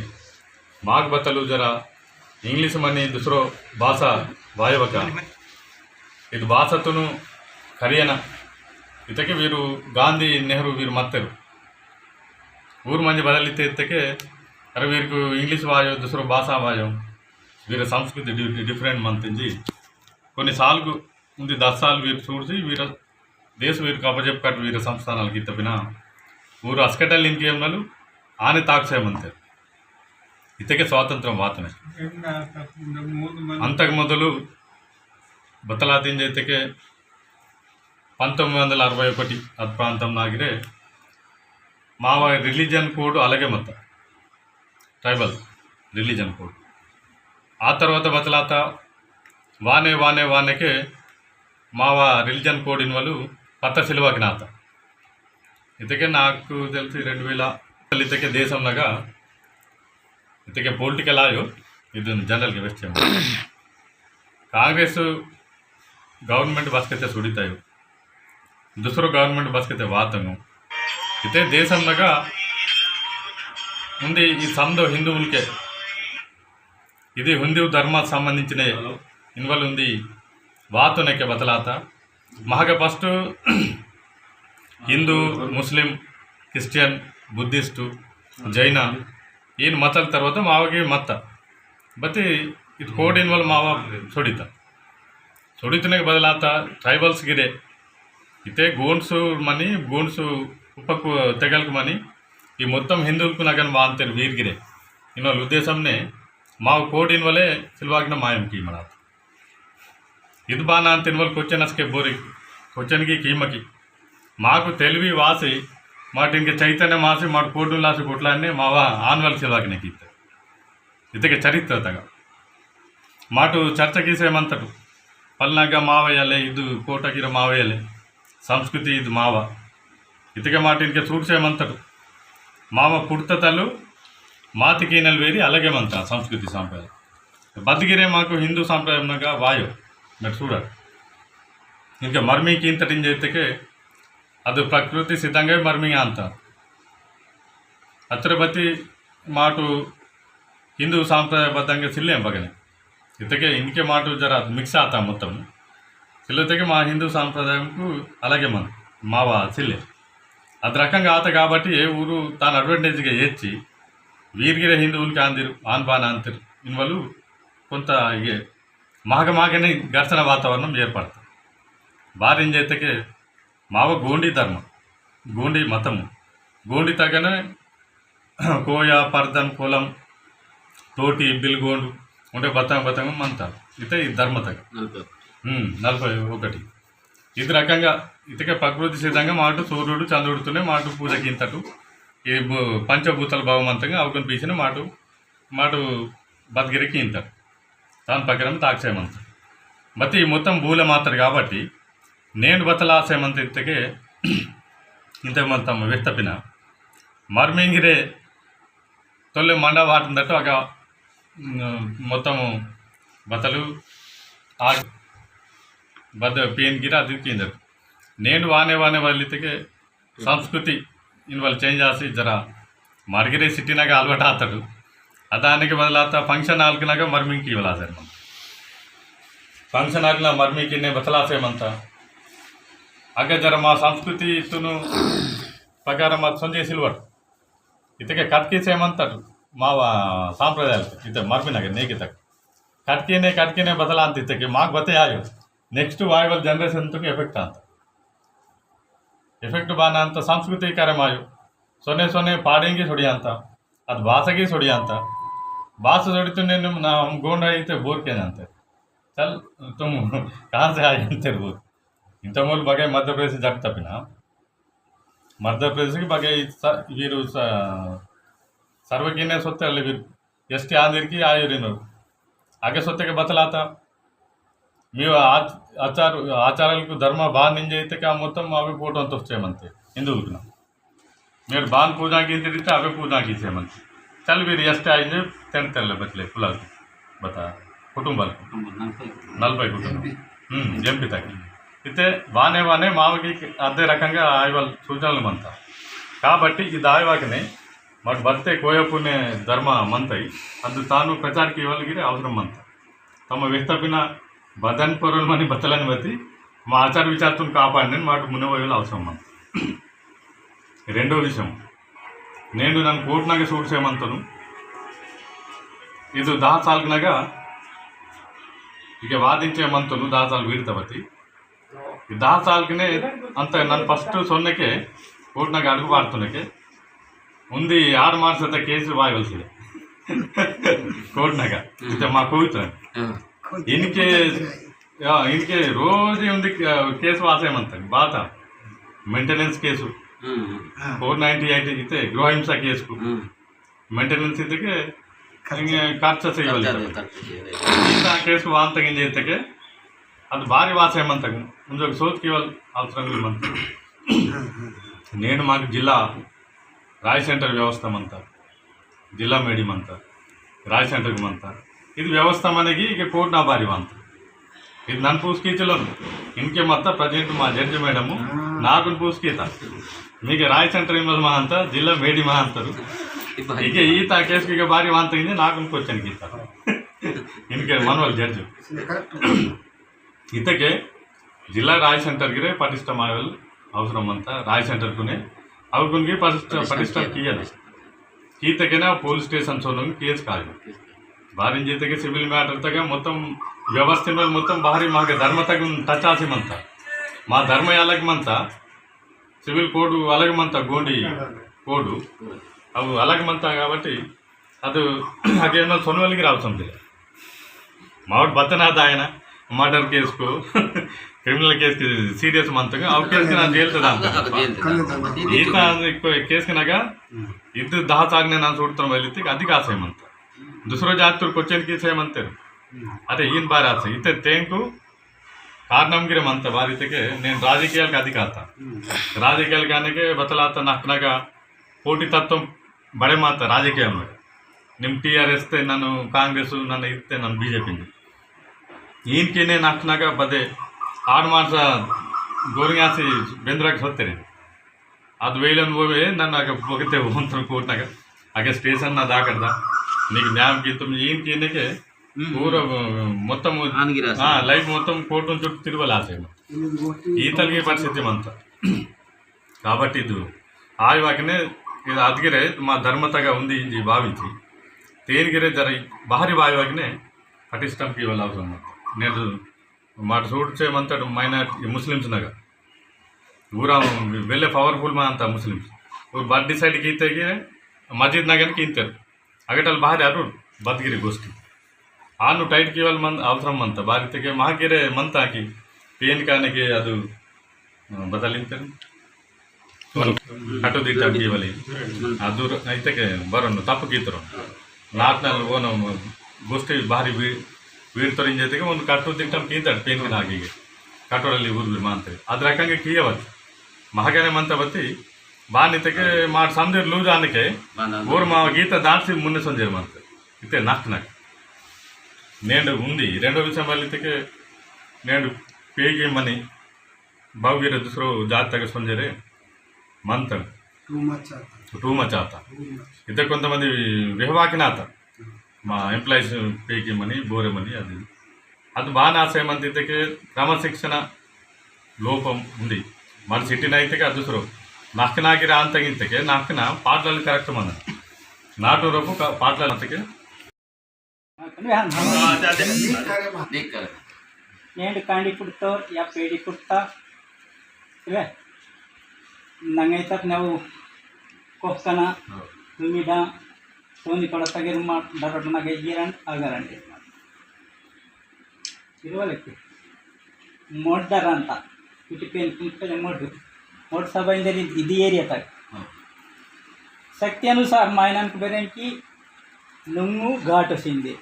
माक बतलु जरा English मनी दुसरो भाषा वायवका। इद भाषातुनु करियना। इतके वीरु गांधी, नेहरू वीरु मत्तेरु। ऊर मंजी बदलिते इतके, अरे वीरकु English वायो, दुसरो भाषा वायो। वीर संस्कृति डि-, डि-, different मंतिंजी। कोन्नी सालकु उंदी दस साल वीर सूड़सी वीर देश वीर कपजेप कट वीर संस्थानाल कीतपिना ऊर अस्कटल इंके उन्नलु आने ताक्से मंते। इतके स्वातंत्र्यम वातने। अंतक मोदलु बतलातिंजे इतके पंतोम्मिदि वंदल अरवै ओकटि अद प्रांतम नागिरे मावा religion code अलगे मत्ता। Tribal religion code। आ तरवात बतलाता वाने, वाने, वानेके मावा religion code इनवलु पत्ता सिलवाकिनाता। इतके नाकु तेलसी रेंडु वेला इतके देशम नगा इतके political आयो, इदन general के वेस्टे। Congress government बसकेते सुडितायो, दूसरो government बसकेते वातंगो। इते देशम नगा उंदी ई समदो हिंदुवुलके, इदि हिंदू धर्म संबंधिंचिने इनवल उंदी वातुनेके बतलाता। महग first हिंदू, मुस्लिम, क्रिश्चियन, बुद्धिस्ट, जैन, ईन मतल तरवात मावगे मत्त। बत्ती इद code इनवल मावा सोडिता। सोडितने बदलाता tribals गिरे। इते गोंड्स मनी, गोंड्स उपकु तेगलक मनी, ई मोत्तम हिंदुलकु नगन वांतेर वीर गिरे। इनवल उद्देश्यमने माव code इनवले सिलवाकिना मायम की मनात। इद बाना अंत इनवल question असके बोरी, question की कीमकी। माकु तेलवी वासी, माटिनके चैतन्य मासी, माट code लासी कोटलाने मावा आनवल सिलवाकिने कीते। इतके चरित्र तगा। माटु चर्चा कीसे मंतटु। पलनागा मावयले, इदु कोटगिर मावयले। संस्कृति इदु मावा। इतके माटिनके सूडसे मंतटु। मावा पुट्टतलु मातिकीनल वेरी अलगे मंता संस्कृति संप्रदाय। बदगिरे माकु हिंदू संप्रदाय नगा वायो। Met SUDA. इनके मर्मी कींतटिंजे इतके अदु प्रकृति सिद्धंगे मर्मी आंता। अत्र बत्ती माटु हिंदू सांप्रदायबद्धंगा सिल्ले बगने। इतके इनके माटु जरा mix आता मोत्तम। सिल्लेतके मा हिंदू सांप्रदायमकु अलगे मन, मावा सिल्ले। अद रकंगा आता काबट्टी ए ऊरु तान advantage गा एच्ची, वीरगिरे हिंदुवुलके आंदिरु, आन बान आंतिरु, इनवलु कोंता इगे माग मागने घर्षण वातावरणम एर्पडता। बारिंजे इतके माव गोंडी धर्म, गोंडी मतम, गोंडी तगने कोया, पर्दन, कोलम, तोटी, बिलगोंड, उंडे बतंग बतंग मंता। इते ई धर्म तग। नलपै। हम्म, नलपै ओकटी। इद रकंगा इतके प्रकृति सिद्धंगा माटु सूर्युडु, चंद्रुडुतुने माटु पूजा कींतटु। ई भू-, पंचभूतल भाव मंतंगा अवकुन पीसिन माटु, माटु बदगिरे कींतटु। तान प्रकारम ताक्से मंता। बत्ती मोत्तम भूले मातर काबट्टी, नेंड बतला आसे मंता इतके, इंतक मंता व्यक्तपिना। मर्मिंगिरे तोले मंडा वाटंदटो अगा, न, मोत्तम बतलु आग बद पेन गिरा दिक्किंदर। नेंड वाने वाने वाली इतके संस्कृति इनवल change आसी जरा मार्गिरे city नगा अलवाट आतटु। अदानिके बदलाता function hall नगा मर्मिंग कीवला सर मन। Function hall ना मर्मिंग किन्ने बतला से मनता। अगे जरा मा संस्कृति तुनु प्रकार मत संजय सिल्वर। इतके कटकी से मनता मावा सांप्रदाय इते मर्मिंग नगा नेके तक। कटकीने, कटकीने बदला अंत इतके माक बते आयो। Next वायवल generation तुक effect आंता। Effect बाना अंत संस्कृति कार्यम आयो। सोने सोने पाड़ेंगे सोड़ी आंता। अद भाषा की सोड़ी आंता। भाषा सोड़ी तो ने ना हम गोंड आई ते बोर के जानते। चल तुम कहाँ से आए अंते बोर। इंत मोल बगे मध्य प्रदेश जट तपिना। मध्य प्रदेश की बगे वीरु सर्वज्ञ ने सोते अल्ले वीरु एसटी आंदिरकी आयुरिनु। आगे सोत्तेके बतलाता। मी आच-, आचार, आचारालकु धर्म बान निंजे इत्तेके आ मोत्तम अवे फोटो तोस्ते मंते हिंदुलकुना। मेर बान पूजा कींतेर इत्ते अवे पूजा कीसे मंते। चल वीर एसटी आइंजे तेन तेल्ले बतले कुलाल बता कुटुंबाल। नलपै कुटुंब। हम्म, एमपी तक। इत्ते बाने बाने मावगी अदे रकंगा आयवल सूचनलु मंता। काबट्टी इद आयवाकने मट बत्ते कोयपुने धर्म मंतई, अदु तानु प्रचार कीवल गिरे अवसरम मंता। तम व्यक्तपिन बदन पोरल मनी बतलन बती, मा आचार विचारतुन कापाडनेन माट मुने वयवल अवसरम मंता। रेंडो विषयम, नेंडु नन कोर्ट नगे सूडसे मंतनु, इदु दहा साल नगा, इके वादिंचे मंतनु, दहा साल वीरतवती, दहा साल के ने अंत नन first सोन्ने के कोर्ट नगा अड़गु बारतुने के उंदी आड़ मार्च अत्ता केस वायवलसी कोर्ट नगा। इते मा कोइत्र इनके, या, इनके रोज उंदी केस वासे मंता बाता maintenance केस। हम्म। Four ninety eight इते गृह हिंसा केस को हम्म। Maintenance इतके खर्च। इंगे खर्च सेयवल खर्च इतके। खर्च सेयवल। इंता केस वांतक इंजे इतके, अद बारी वासे मंतक, उंजोक सोत केवल अवसरम मंतक। नेनु माक जिला राय सेंटर व्यवस्था मंता, जिला मेडी मंता, राय सेंटर मंता। इद व्यवस्था मनेगी इके कोर्ट ना बारी वांता। इद नन पूसकी चलन। इनके मत्ता present मा जज मैडम नाकुन पूसकी ता। मीके राय सेंटर इमल महांता, जिला मेडी महांतरु। इके ई ता केस के बारी वांता इंजे नाकुन question कीता। इनके मनवल जज। इतके जिला राय सेंटर गिरे पटिष्ठ मायवल अवसरम मंता। राय सेंटर कुने अवकुन गिरे पटिष्ठ, पटिष्ठ किया। कीतकेना पुलिस स्टेशन सोनोन केस कायो। बारिंजे तके सिविल मैटर तक मोत्तम व्यवस्था में मोत्तम बाहरी मागे धर्म तक touch आसी मंता। मा धर्म अलग मंता, सिविल कोड अलग मंता, गोंडी कोड अब अलग मंता। काबट्टी अदु अगे सोनवलिगे रावसम दिले। मावट बतना दायना मर्डर केस को, क्रिमिनल केस की सीरियस मंतगा, अव केस की ना जेल तदा अंत। जेल तदा। ईता केस की नगा, इद दहा सागने ना सूडतन वैलितिक अधिक आसे मंता। दूसरो जातुर क्वेश्चन की से मंतेर। अरे इन बार आसे, इते तेंकु कारणम गिरे मंता बारी इतके, नेन राजकीय का अधिक आता। राजकीय का आने के बतलाता नखनगा, पोटी तत्व बड़े माता राजकीय में। निम टीआरएस ते नन्ना कांग्रेस नन्ना इत्ते नन्ना बीजेपी ने। ईन केने नाकनागा बदे आड़ मानसा गोरियासी बेंद्रा के सोते रे। अद वेलन वो वे नन्ना आगे बोगते वो अंतर कोटनागा। आगे स्टेशन ना दाकरदा। निक न्याम की तुम ईन केने के हम्म। पूरा, अ, मोत्तम आनगिरा से। हाँ, लाइफ मोत्तम कोटन चुट्टू तिरुवला से। ईतल की परिस्थिति मंता। काबट्टी इदु आयवाकने इदु अदगिरे मा धर्मतगा उंदी इंजी भाविंची तेनगिरे जरा बाहरी वायवाकने पटिष्टम कीवल अवसरम मंता। नेडु माट सूडसे मंतड़ माइनॉरिटी मुस्लिम्स नगा ऊरा वेले पावरफुल मंता मुस्लिम्स। ऊर बद डिसाइड कीते गिरे मस्जिद नगन कींतेर। अगटल बाहरी अरुण बदगिरी गोष्ठी। आनु टाइट कीवल मन अवसरम मंता। बारी इतके महागिरे मंता की पेन काने के अदु, अ, बदलिंतन। कटु दिट्टा कीवली। अदु इतके बरन तप कीतरो। नाटनल ओन गोष्ठी बाहरी वी-, वीरतोर इंजेतके ओन कटु दिट्टम कींतड़ पेन काने आगे। कटोरली ऊर भी मानते। अद रकंगे कीयवत। महागने मंता बत्ती बान इतके माट समझेर लूज आनके बान आनके। ओर मा गीता दाटसी मुन्ने समझेर मंता। इते नक नक। नेंड उंदी, रेंडो विषयम बल इतके नेंड पेगी मनी बावगिरे दूसरो जात तक समझेरे मंता। Too much आता। Too much आता। Too much। इते कोंतमंदी वेहवाकिन आता। मा employees पेकी मनी, बोरे मनी अदि। अदु बान आसे मंता इतके क्रमशिक्षण लोपम उंदी। मर city ना इतके अदु सुरो। नाकना गिरा अंतग इतके, नाकना पाटलाल correct मंदना। नाटोरपु क-, पाटलाल अंतके। नेंड कांडी पुट्टो या पेड़ी पुट्टा। इवे। नंगैतक नव कोहकना, हाँ। तुमिडा, सोनी पड़ता के रुमा, डरट ना के गिरन, अगरन। इरवलके। मोड़ डरंता। इति पेन कुंपले मोड़। मोड़ सभा इंदर इदि area तक। हाँ। शक्ति अनुसार मायनन के बेरें की नुंगु घाट सिंदे।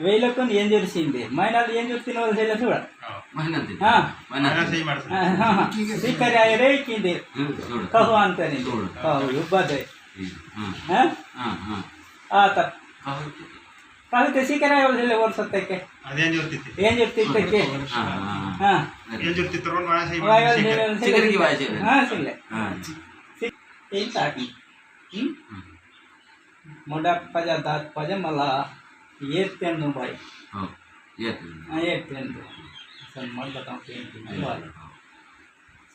वेलकुन एंजर सिंदे। मायनल एंजर तिनवल सेले सुड़ा। हाँ। मायनल तिन। हाँ। मायनल मायनल सही मार हाँ, हाँ, हाँ। ठीक है। सिकर आए रे किंदे। हम्म, सुड़ा। कहो अंतरिंदे। सुड़ा। कहो युब्बा दे। हम्म, हाँ। हाँ? हाँ, हाँ। आता। कहो काहे ते सीखे ना बोले वर्ष तक के। अदे एंजर तित्ते। एंजर तित्ते के। हाँ, हाँ, हाँ। हाँ। एंजर तित्ते रोन वाया सही वाया सीखे। सीखे की वाया सीखे। हाँ, सीखे। हाँ। सीख-, यही ताकि। हम्म? हम्म। मोड़ा पजा दात पजा मला ये तेन नो भाई। हाँ, ये तेन। हाँ, ये तेन दो। सन मत बताओ तेन तेन हाँ, भाई। हाँ।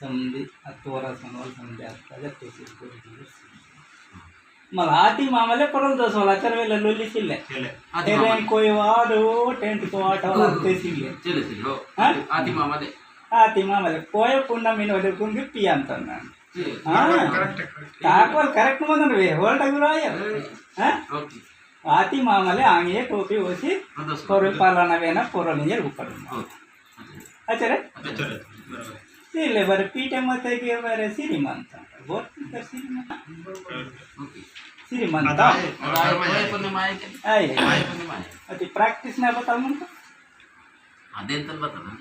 समझी, अतोरा सनोल समझी, अत्ता जब तो सिर को भी मला आती मामले परल दस वाला चल वेला लोली सिल्ले। चले। आती तेरे मामले। कोई वाद हो, टेंट को आठ वाला हम्म। ते सिल्ले। चले, चले, हो। हाँ? आती मामले। आती मामले कोय पुन्ना मिन वदे कुंगी पियांतन ना। हाँ। Correct, correct. ताकवल करेक्ट मंदन वे, होल्ड गुराय। हाँ? ओके। आती मामले आंगे टोपी ओसी, हाँ, दस। पोरल पालना वेना, पोरल नियर ऊपर। ओके। अच्छा रे? अच्छा रे। बराबर। सिले बारे पीटे मते के बारे श्रीमंत। बहुत सुंदर श्रीमंत। ओके। श्रीमंत। अदा है, अदा है, अदा है। कोई पुनेम आए के? आए। कोई पुनेम आए। अति प्रैक्टिस ना बताओ मन तो। अदेन तो बता ना।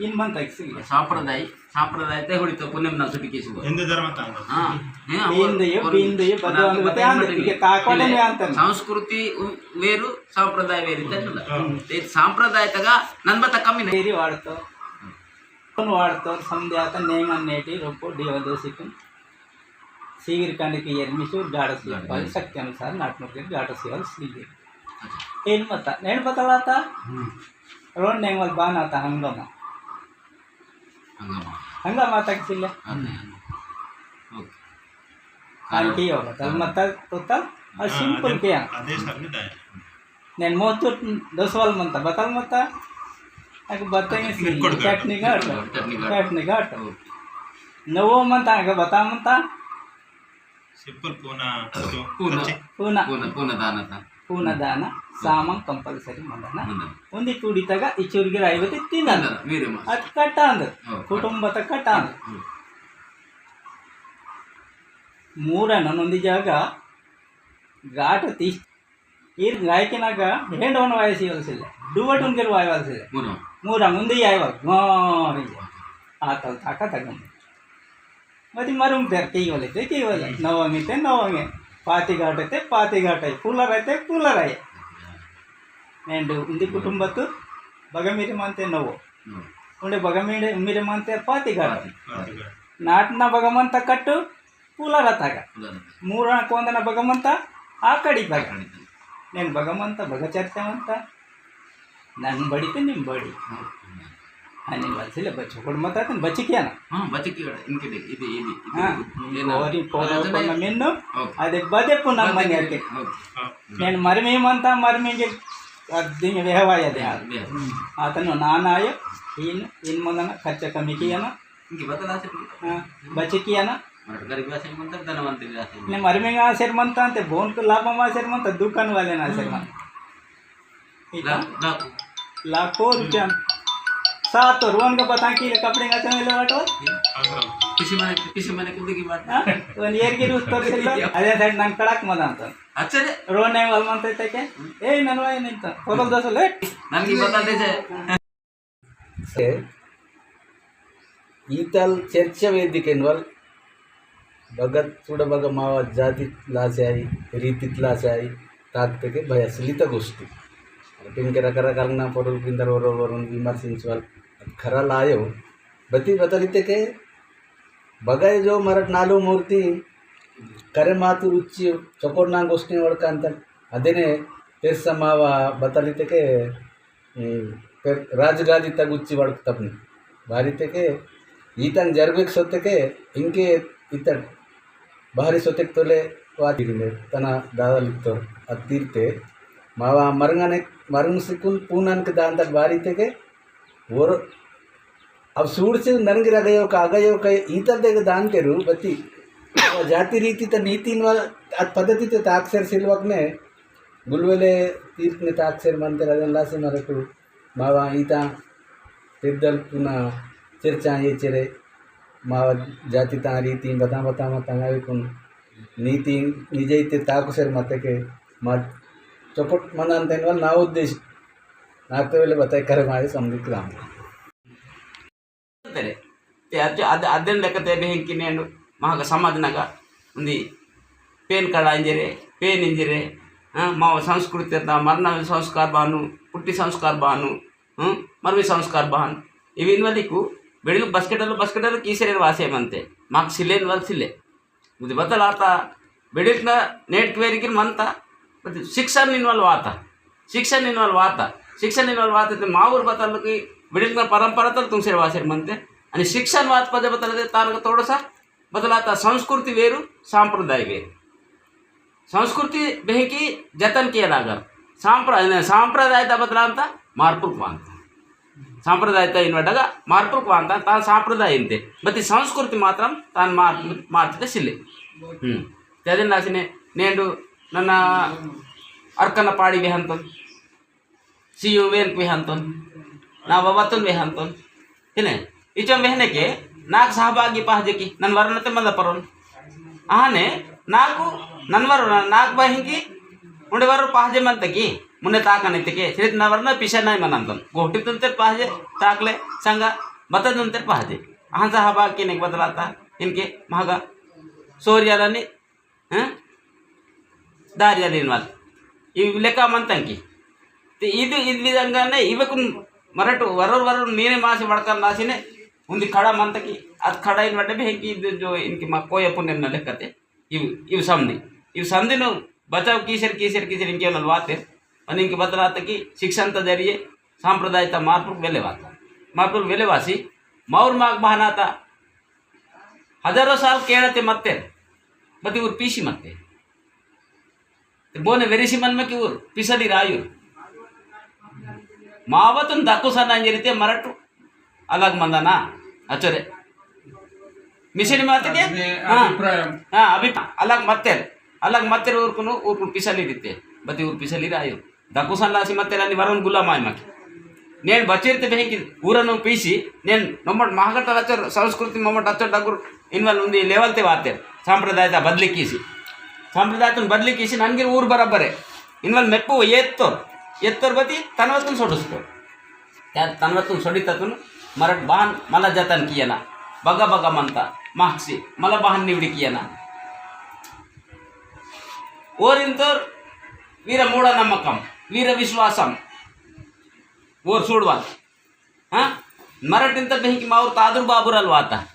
इन मन तक सिले। सांप्रदाय, सांप्रदाय ते हुड़ी तो पुनेम ना सुटी किसी को। हिंदू धर्म तांग। हाँ, हाँ, बिंदु ये, और बिंदु ये, और बदवान आपको बते बताइए आंदे, मत इके ताकोटे इले में आंतन। संस्कृति उ-, वेरु, सांप्रदाय वेरु, इत्ते ना। हाँ। ते सांप्रदाय तगा नन बता कमी नहीं। तेरी वार्तो। कोन वार्तो समझे आता नेंग अन्नेटी रोपो दिया दो सिकुन। सीविर काने की एर मिसुर गाड़ा सी गाड़ा पाल सी। शक्ति अनुसार नाटनुर के गाड़ा सी वाल सी गे। अच्छा। एन मता, एन पता लाता। हम्म। रोन नेंग वाल बान आता हंगामा। हंगामा। हंगामा तक सिले। अच्छा, हम्म। ओके। आंटी हो, तल हाँ। मता तो तल, और हाँ, सिंपल आदेश, किया। आदेश आदमी दाए। नेन मोतु दस वाल मंता, बताल मंता। अक बताएंगे अच्छा, सी, निक्कोड़ घाट। चटनी घाट, निक्कोड़, चटनी घाट। चटनी घाट। ओके। नवो मंता, अक बता मंता। सिंपल पूना, जो पूना। अच्छी। पूना। पूना, पूना दाना था। पूना दाना, सामान कंपलसरी मंदना। मंदना। उन्दी टूड़ी तगा इचुर गिर आइवते तीन दाना। तीन दाना, मेरे मास। अत कटांद, ओ, कुटुंब तक कटांद। ओ। मूरा ननोंदी जागा, घाट तीस ईर गायकिनागा हेंड ओन वायसी वालसिले, डुवट उनके वाय वालसिले। मुनो। मूरा मुंदी आय वाल, गोरी। आतल ताका तगम। मति मरुम पेर के वाले, ते के वाले। नवंगे ते नवंगे। पाती घाटे ते पाती घाटे। पुलर आय ते पुलर आय। एंड उंदी कुटुंबतु बगमिरे मानते नवो। उंडे बगमिरे, मिरे मानते पाती घाटे। पाती। पाती घाटे। नाटना बगमंता कट्टु, पुला रतागा। पुला रतागा। मूरा कोंदना बगमंता आकड़ी तगा। आकड़ी तगा। नेन बगमंता बग चर्चा मंता। नन बड़ी ते निम बड़ी। हाँ। अनि बलसिले बच्चो कोड मता तन बच्ची किया ना? हाँ, बच्ची किया ना। इनके दे, इदे, इदे, इदे, हाँ, इदे, ना। कोरी पोरो अरे, पन्ना मिन्नो, ओके। अदे बदे पुना बदे मने के। ओके। हाँ। नेन मरमी मंता, मरमी के अदिंग वेहवाया दे। वेहवाया। आतनो नाना आयो, इन, इन मंदना खर्चा कमी किया ना? इनकी बतल आसेर मंता। हाँ, बच्चे किया ना? मरट गरीब आसेर मंता, धनवंत भी आसेर ने मंता। मरमेंगा आसेर मंता, ते बोन को लाभम आसेर मंता, दुकान वाले ना आसेर मंता। इतना? लाख, लाख। लाखों रुपया। सात और वन का पता की ले कपड़े का चमेले वाटो? किसी मने, किसी मने कुछ की बात। हाँ? वन ईयर की रूस तोर सिल्लो, अरे साइड नंग कड़ाक मदान तो। अच्छा रे। रोने वाल मंता ते के? ए, ननवाई नहीं तो। बोलो दस लेट। नंगी बता दे जे। से ईतल चर्चा वेदिकेन वल बगत चूड़ बग मावा जातित लाचाई, रीतित लाचाई, ताकते के भय असली त गोष्टी। पिन के रकरकाल ना पड़ोल पिंदर वरोल वरोन विमर्शिंच वल खरा लायो। बती बतलिते के बगाय जो मरट नालू मूर्ति करे मातु रुचि चकोर ना गोष्टी वड़कांतन। अदेने तेर समावा बतलिते के हम्म, ते राजगादी तगुच्ची वड़कतपनी। बारी तेके ईतन जरबेक सोतेके इंके इतड बाहरी सोतेक तोले वादी में तना दादा लित्तो अतीरते मावा मरंगने मरंग सिकुन पूनन के दान तक बारी तेके वोर अब सूर से नरंगी रगयो का अगयो का ईतर देख दान तेरु बती जाति रीति त नीति इनवा अत पद्धति ते ताकसेर सिलवक ने गुलवेले तीर्थ ने ताकसेर मंतेर अदन लासे मरकु मावा ईता पेद्दल पुना चर्चा ये चेरे मावा जाति ता रीति बता बता मत तंगावे कुन नीति निजैते ताकसेर मते के मा चोपट मनान तेन वाल ना उद्देश्य नाते वेले बताए करे मारे समझ ग्राम तेरे। ते अद-, अद-, अदेन लेकते बेहिंकी नेंडु महक समाज नगा उन्दी पेन कड़ा इंजरे, पेन इंजरे, हाँ, माव संस्कृति ता मरना संस्कार बानु, पुट्टी संस्कार बानु, हाँ, मरवी संस्कार बानु। इविन वाली कु बेड़िल बस्केटल, बस्केटल कीसरे वासे मनते, माक सिलेन वाल सिले। मुझे बतल आता, बेडिलकना नेटक वेरिकिन मनता, बत शिक्षण इनवल वाता, शिक्षण इनवल वाता, शिक्षण इनवल वाता, ते मावुर बतल की बेडिलकना परंपरा तल तुंगसेर वासेर मनते, अनि शिक्षण वात पदे बतल ते तानक थोड़ा सा बतल आता, संस्कृति वेरु, सांप्रदाय वेरु। संस्कृति बेहकी जतन किया लागल, सांप्र-, सांप्रदाय ता बतल आता, मार्पुक वांता। सांप्रदायता इनवडगा मार्पुक वांता तान सांप्रदाय इंते। बती संस्कृति मात्रम तान मार-, मार्चते सिले। हम्म। त्यादिन लासिने नेंडु नन्ना अर्कन पाड़ी वेहंतन। सियु वेन वेहंतन। ना बाबातुन वेहंतन। हिने, इचम वेहने के नाक सहभागी पहजे की, नन वरनते मंद परन। आहने, नाकु, नन वरन, नाक बहिंकी, उंडे वरन पहजे मंत की, मुने ताकन इतके, सिरित नन वरन पिछे नाई मनंतन। गोहटी तुन तेर पहजे, ताकले, संगा, बता तुन तेर पहजे। अहन सहभागी किनेक बदलाता, इनके, महगा, सोरियाला नी, हैं? दारिया लेन वाल। इव लेका मंतंकी। ते इद, इद विधंगाने इवकुन मरटु वरोर वरोर नीने मासी वड़कन लासिने उंदी खड़ा मंतकी। अद खड़ा इन वड्डे भी है कि इद जो इनकी मा कोय पुनेम न लेकते। इव, इव समदी। इव समदीनु बचाव कीसेर, कीसेर, कीसेर इनके वाल वाते। अनि इनके बदलात की शिक्षण त जरिए सांप्रदाय त मार्पुक वेले वाता। मार्पुक वेले वासी, माउर माग बहानाता हजारों साल केड़ते मत्ते, बती उर पीसी मत्ते। ते बोने वेरिसी मन में कि उर पिसली रायुर। मावतुन दकुसन अंजरिते मरटु अलग मंदना, अचरे। मिसरी माते के? अभिने-, हाँ। अभिप्राय। हाँ, अभी अलग मत्ते, अलग मत्ते उरकुनु, उरकुनु पिसली दिते, बती उर पिसली रायुर। दकुसन लासी मत्तेरानी वरुण गुलाम आय माकी। नेन बचेर ते बेहेंकी ऊरनु पीसी, नेन नम्मट महागट रचर संस्कृति मम्मट रचर डगुर इनवल उंदी level ते वातेर। संप्रदाय ता बदली कीसी। संप्रदाय तुन बदली कीसी ननगिर ऊर बराबर है। इनवल मेप्पु एत्तोर, एत्तोर बती तनवतुन सोडुस्तो। त्या तनवतुन सोडिततुन मरट बान मला जतन कियना। बगा बगा मनता, महक्सी, मला बहन निवडी कियना। ओरिंतोर वीर मूढ़नम्मकम, वीर विश्वासम, ओर सूडवाल। हाँ? मरटिंतर बेहिंकी माउर तादुर बाबुरल वाता।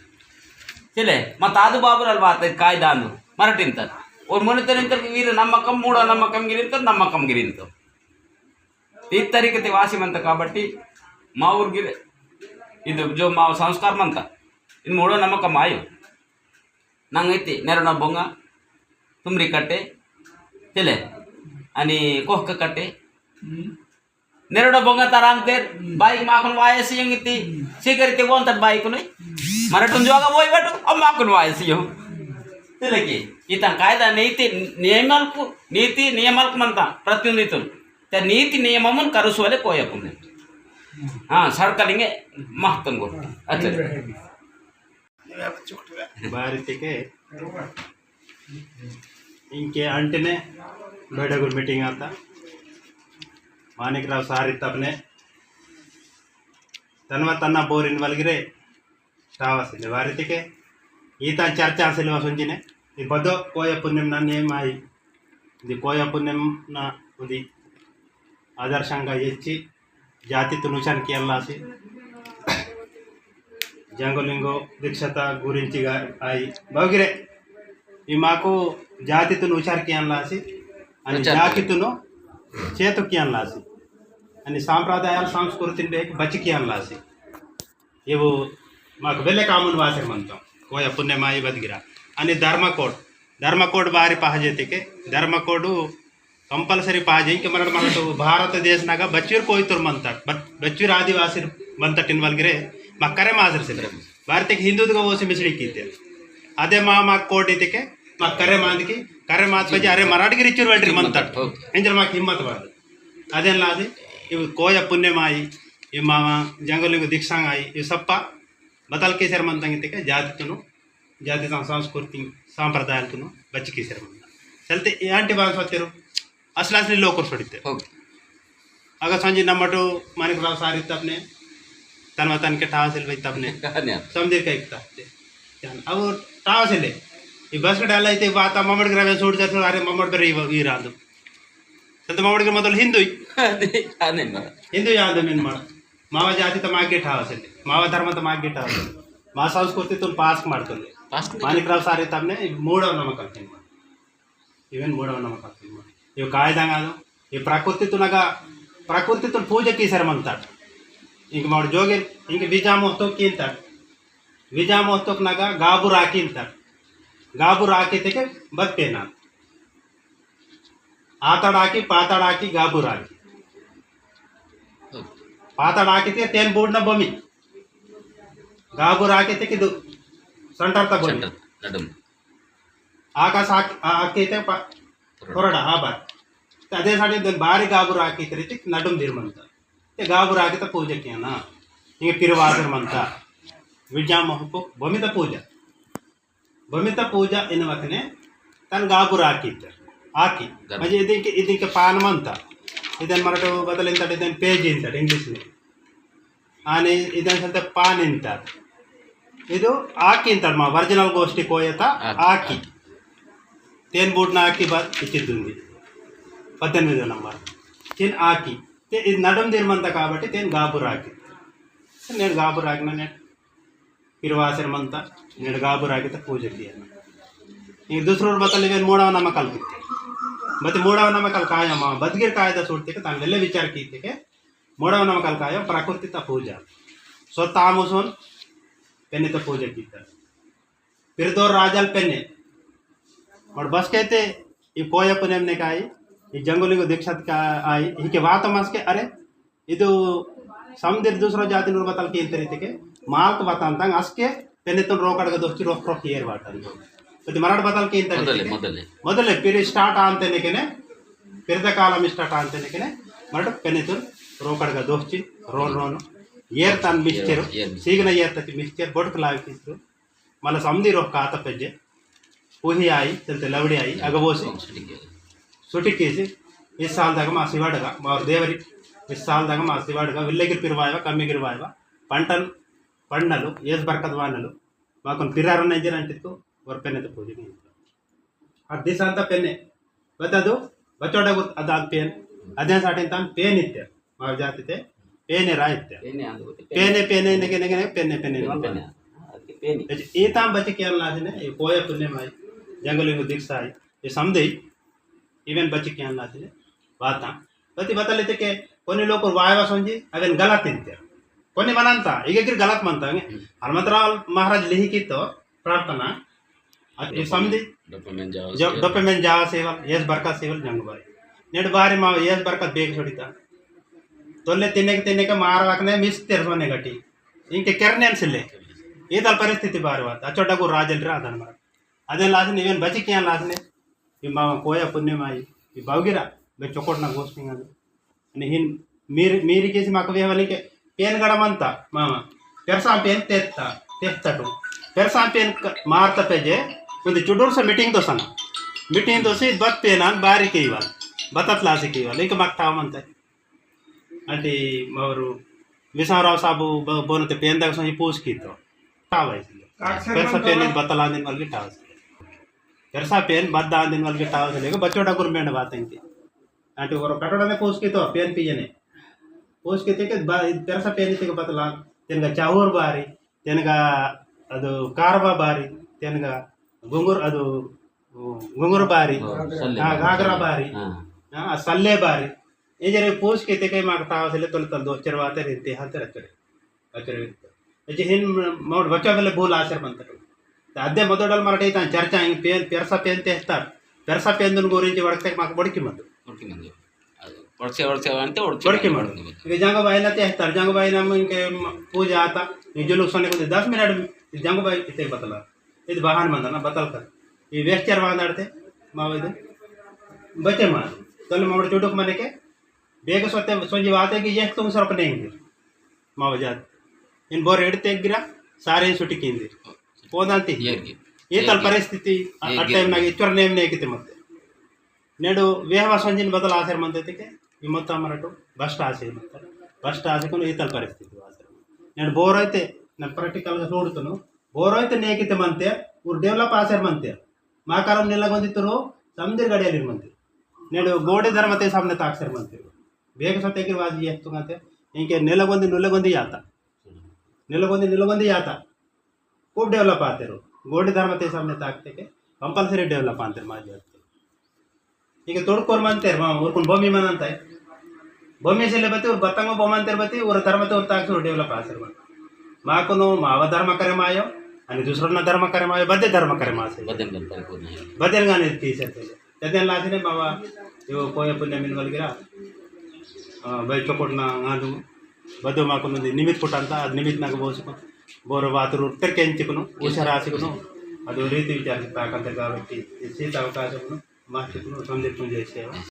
चले, मा तादु बाबुरल वाता, इद कायदानु, मरटिंतर। ओर मुनितरिंतर वीर नम्मकम, मूढ़नम्मकम गिरिंतर, नम्मकम गिरिंतर। इद तरीके ते वासी मंता काबट्टी, माउर गिरे, इद जो माउर संस्कार मंता, इद मूढ़नम्मकम आयो। नंग इति नेरना बोंगा तुमरी कटे तेले अनि कोहक कटे। हम्म। नेरना बोंगा तारांग तेर, हम्म। बाइक माकुन वायस यंग इति, हम्म। सिकर इति वोन तट बाइक नुई। हम्म। मरटुन जोगा वोई बटु, अब माकुन वायस यो। हम्म। तेले की, इता कायदा नीति नियमल कु, नीति नियमल कु मंता, प्रतिनिधितुन। ते नीति नियममुन करुसुवले कोया पुने। हम्म। हाँ, सड़कलिंगे महत्तन गो। हाँ, अच्छा। ठीक है। बारी तेके इंके अंटने बेडगुर meeting आता। मानिक राव सार इत्तपने तनवा तन्ना बोरिन वलगिरे टावा सिले बारी तेके ईता चर्चा सिले वसुंजिने। ई बदो कोया पुनेम ना नियम आई। दी कोया पुनेम ना उदी आदर्शंगा एच्ची जातितुन उचार कियालासी। जंगोलिंगो दीक्षता गुरिंचिगा आई। बगरे, ई माकु जातितुन उचार कियालासी। अनि उचार जातितुन चेतु कियालासी। अनि सांप्रदायाल संस्कृतिन बेक बचि कियालासी। इवु माक वेले कामुन वासेर मंतोम। कोया पुनेम आई बदगिरा। अनि धर्म code। धर्म code बारी पहजे तेके। धर्म code compulsory पहजे इंके मरड मरड भारत देश नगा बच्चूर कोयतुर मंतट। बच-, बच्चूर आदिवासी मंतट इनवल गिरे मक्करे माजर से। बारी तेके हिंदू दुगा वोसी मिसड़ी कीते। अदे मा, मा code इतेके मक्करे मांद की, करे मात पजे अरे मराठ गिरी चूर वेल्टर मंतट। Okay। एंजल माक हिम्मत बार। अदेन लादे, इव कोया पुनेम आई, इव मामा जंगोलिंगो दीक्षांग आई, इव सप्पा बतल केसर मंतंग इतेके जातितुनु, जाति सं-, संस्कृति, सांप्रदायालतुनु, बच्ची केसर मंतंग। चलते, ए आंटी बाल सोचेरो, असला असली लोकर सोड़िते। Okay। अगर संजी नम्मटो मानिक राव सार इत्तपने, तनवा तनके ठाव सिल भाई तपने। कहानी आता। समझे का इत्ता ते। जान, अब ठाव सिले। ये बस के डाला इते बात ममड़ ग्रामे सोड़ जाते, अरे ममड़ पर ये, ये रांदो। चलते मावड़िगे मतलब हिंदू ही। अदे, अदे मरा। हिंदू ही आंदो मेन मरा। मावा जाति त मागे ठाव सेले। मावा धर्म त मागे ठाव सेले। मा संस्कृति तुन पास मारतोले। पास मारतोले। मानिक राव सार इत्तपने मूढ़ नमक अंतिम मरा। इवन मूढ़ नमक अंतिम मरा। यो कायदा आदो। ये प्रकृति तुन अगा, प्रकृति तुन पूजा कीसर मंतट। इंक मावड़ जोगे, इंक विजा मोहतो कींतट। विजा मोहतो नगा गाबू राखी इंतट। गाबू राखी तेके बद पेना। आताड़ाकी, पाताड़ाकी, गाबुराकी। पाताड़ आकिते तेन बूड़ना भूमि। गाबुर आकिते किदु सेंटर ता भूमि। सेंटर, नडुम। आकाश आक-, आ-, आकिते प-, पुरड़ा। पुरड़ा, हाँ बात। ते अदे साटे दे बारी गाबुर आकिते रीति नडुम दिर मंता। ते गाबुर आकिते पूजा कियाना। इंगे पिरवासर मंता। विद्या महको भूमि ता पूजा। भूमिता पूजा इन वकने तन गाबुर आकी इत्तर। आकी। गब- म्हणजे इदिंके, इदिंके पान मंता। इदन मरटो बदल इंतट, इदन पेज इंतट English में। आने इदन संत पान इंतट। इदो आकी इंतट मा original गोष्ठी कोयता आकी। आकी। तेन बूटना आकी बात इचिदुंदी। पद्देनिमिदो नंबर। तेन आकी। ते इद नडम दिर मंता काबट्टी तेन गाबुर आकी। नेड गाबुर आकिना नेड पिरवासर मंता, नेड गाबुर आकिते पूजा कियाना। इंगे दूसरोर बतल इवेन मूढ़व नमकल कित्ते। बते मूढ़व नमकल कायमा, बदगिर कायदा सूड़तेके, तान वेल्ले विचार कीतेके, मूढ़व नमकल कायम प्रकृति ता पूजा। सो तामुसोन पेन्ने ता पूजा कीता। पिरदोर राजल पेन्ने। और बस कहते, ये कोया पुनेम ने का आई, ये जंगली को दीक्षात का आई, इनके बात हम असके, अरे, इदु समदिर दूसरो जाति नूर बतल के इंतरी तेके, माल तो बतान तंग असके, पेने तुन रोकड़ का दोस्ती रोक रोक येर बाटन। तो मराठ बतल के इंतरी मोदले, तेके, मोदले। मोदले, फिर start आनते ने केने, फिर द कालम start आनते ने केने, मराठ पेने तुन रोकड़ का दोस्ती, रोन रोन, येर तन मिस्चेरो, येर, येर मिस्चेरो। सीगना येर तक मिस्चेर, बोट कलाव की मला समदी रोक का आता पेजे। उही आई, चलते लवड़ी आई, अगबोसी। सुटी केसी, इस साल दागा मा सिवाड़गा, मा और देवरी, इस साल दागा मा सिवाड़गा, विल्ले गिर पिरवायवा, कम्मी गिर वायवा, पंटन, पंडलु, येस बरकत वानलु, मा कुन पिरारन इंजर अंटितु, वर पेने तो पूजी नहीं। अद दिसांता पेने। बता दो, बचोड़ा गुत अदान पेन। अदेन साटिन तान पेन इत्ते। माव जाति ते पेने रा इत्ते। पेने आंदो ते पेने। पेने, पेने, नेके, नेके, नेके, पेने, पेने, पेने, वाला। पेने। अदके पेने। एच, ये ताम बचे कियान लासिने, ये कोया पुनेम आई, जंगली को दीक्षा आई, ये समदे, इवेन बचे कियान लासिने, बाता। बती बता लेते के, कोनी लोग वायवा सोंजी, अवेन गलत इंते। कोनी मनंता, इगे गिर गलत मनता, हम्म। हनुमंतराव महाराज लिही की तो, प्रार्थना, अत ये समदी। डोपामेन जावा जब सेवल। डोपामेन जावा सेवल, येस बरकत सेवल जंगुबाई। नेड बारी मा येस बरकत बेग सोड़ीता। तोले तिनेक तिनेक मार वकने मिस तेरसोने गटी। इनके केरनेन सिले। ये दल परिस्थिति बार बात। अचो डगु राजल रा अदन मर। अदे लासने इवेन बची कियान लासने। ये मामा कोया पुनेम आई। ये बावगिरा। बे चोकोट ना गोष्टिंग अदे। अनि हिन मीर, मीर केसी माक वेहवलिके पेन गड़मंता, मामा। पेरसा पेन तेत्ता, तेत्तटु। पेरसा पेन क-, मारता पेजे, उन्दी चुडुर से meeting दोसना। Meeting दोसी बत पेनान बारी केवल, बतत लासी केवल, इंक माक तावमंता। अंटी मावरु विसाराव साबु ब-, बोनते पेन दक सोंजी पूस कीतो। तावाई। पेरसा पेन बतलांदिन वलगी टावस। पेरसा पेन बद्दांदिन वलगी टावस लेके बच्चोड़ा गुरमेंड बातें की। आंटी वरो कटोड़ा ने पूस की तो पेन पियने। पूस की तेके बा-, तेरसा पेन तेके बतला, तेनका चाहूर बारी, तेनका अदु कारवा बारी, तेनका गुंगुर अदु, गुंगुर बारी, हाँ, सल्ले हाँ, बारी। घाघरा बारी, हाँ। हाँ, सल्ले बारी। ए जरे पूस की तेके माक ताव सले तोल तोल दो चरवाते रहते, हाल ते रहते। अचरे। एचे हिन मोड़ बच्चा वेले बोल आसर मंतर। ते अद्दे मोदोडल मराठी तान चर्चा इंग पेन, पेरसा पेन ते हस्तार। पेरसा पेन दुन गोरिंची वड़कते माक बड़की मंदु। बड़की मंदु। अदु, वड़से, वड़से अंटे वड़से वड़की मंदु। मंदु। इके जंगो बाई ना ते हस्तार, जंगो बाई ना इंके म-, पूजा आता। इंजो लोग सोने को दे दस मिनट में जंगो बाई इते बतला। इद बहान मंदना, बतल कर। ये वेस्टर वांदाड़ते, मावे दे। बचे मार। तले मावड़ चोटक मने के, बेग सोते, सोंजी वाते कि ये तुम सरक नहीं। मावजात। इन बोर एड़ते गिरा, सारे सुटी किंदी। पोदांती। ये गे-, ये ये तल गे-, परिस्थिति, अ-, ये अट्टे गे-, ना इचर नेम ने किते मत। नेडो वेहवा संजिन बदल आसर मंते तेके, विमत्ता मरटो, भ्रष्ट आसे मंते। भ्रष्ट आसे कोन ये तल परिस्थिति आसर। नेडो बोर आइते, न practical का सोडतनो, बोर आइते ने किते मंते, उर develop आसर मंते। मा कारण नेलगोंदी तुरो, समदिर गड़ियालिर मंते। नेडो गोडे धर्मते सामने ताकसर मंते। बेग सत्य की बात ये तुंगते, इनके नेलगोंदी, नुलगोंदी आता। नेलगोंदी, नुलगोंदी आता। खूब develop आते रो। गोंडी धर्म ते सामने ताकते के, compulsory develop आते मा जाते। इनके तोड़ कोर मानते मा, और कौन भूमि मानता है? भूमि से ले बते, और बतंगो बो मानते बते, और धर्म ते और ताकते और develop आते रो। मा कोनो, मावा धर्म करे मायो, अनि दूसरो ना धर्म करे मायो, बदे धर्म करे मा से। बदन गन परिपूर्ण है। बदन गाने ती से। तदेन लासिने बाबा, यो कोया पुनेम इन वलगिरा, अ, भाई चोकोट ना गांधु, बदो माकुनु निमित पुटंता, अद निमित नाक बोसुकुनु, बोरो वातुरु तेरकेंचिकुनु, उशरासिकुनु, अदो रीति विचार ताकंत काबट्टी, सीत अवकाशकुनु, माचिकुनु, संदीपुनु जय सेवा।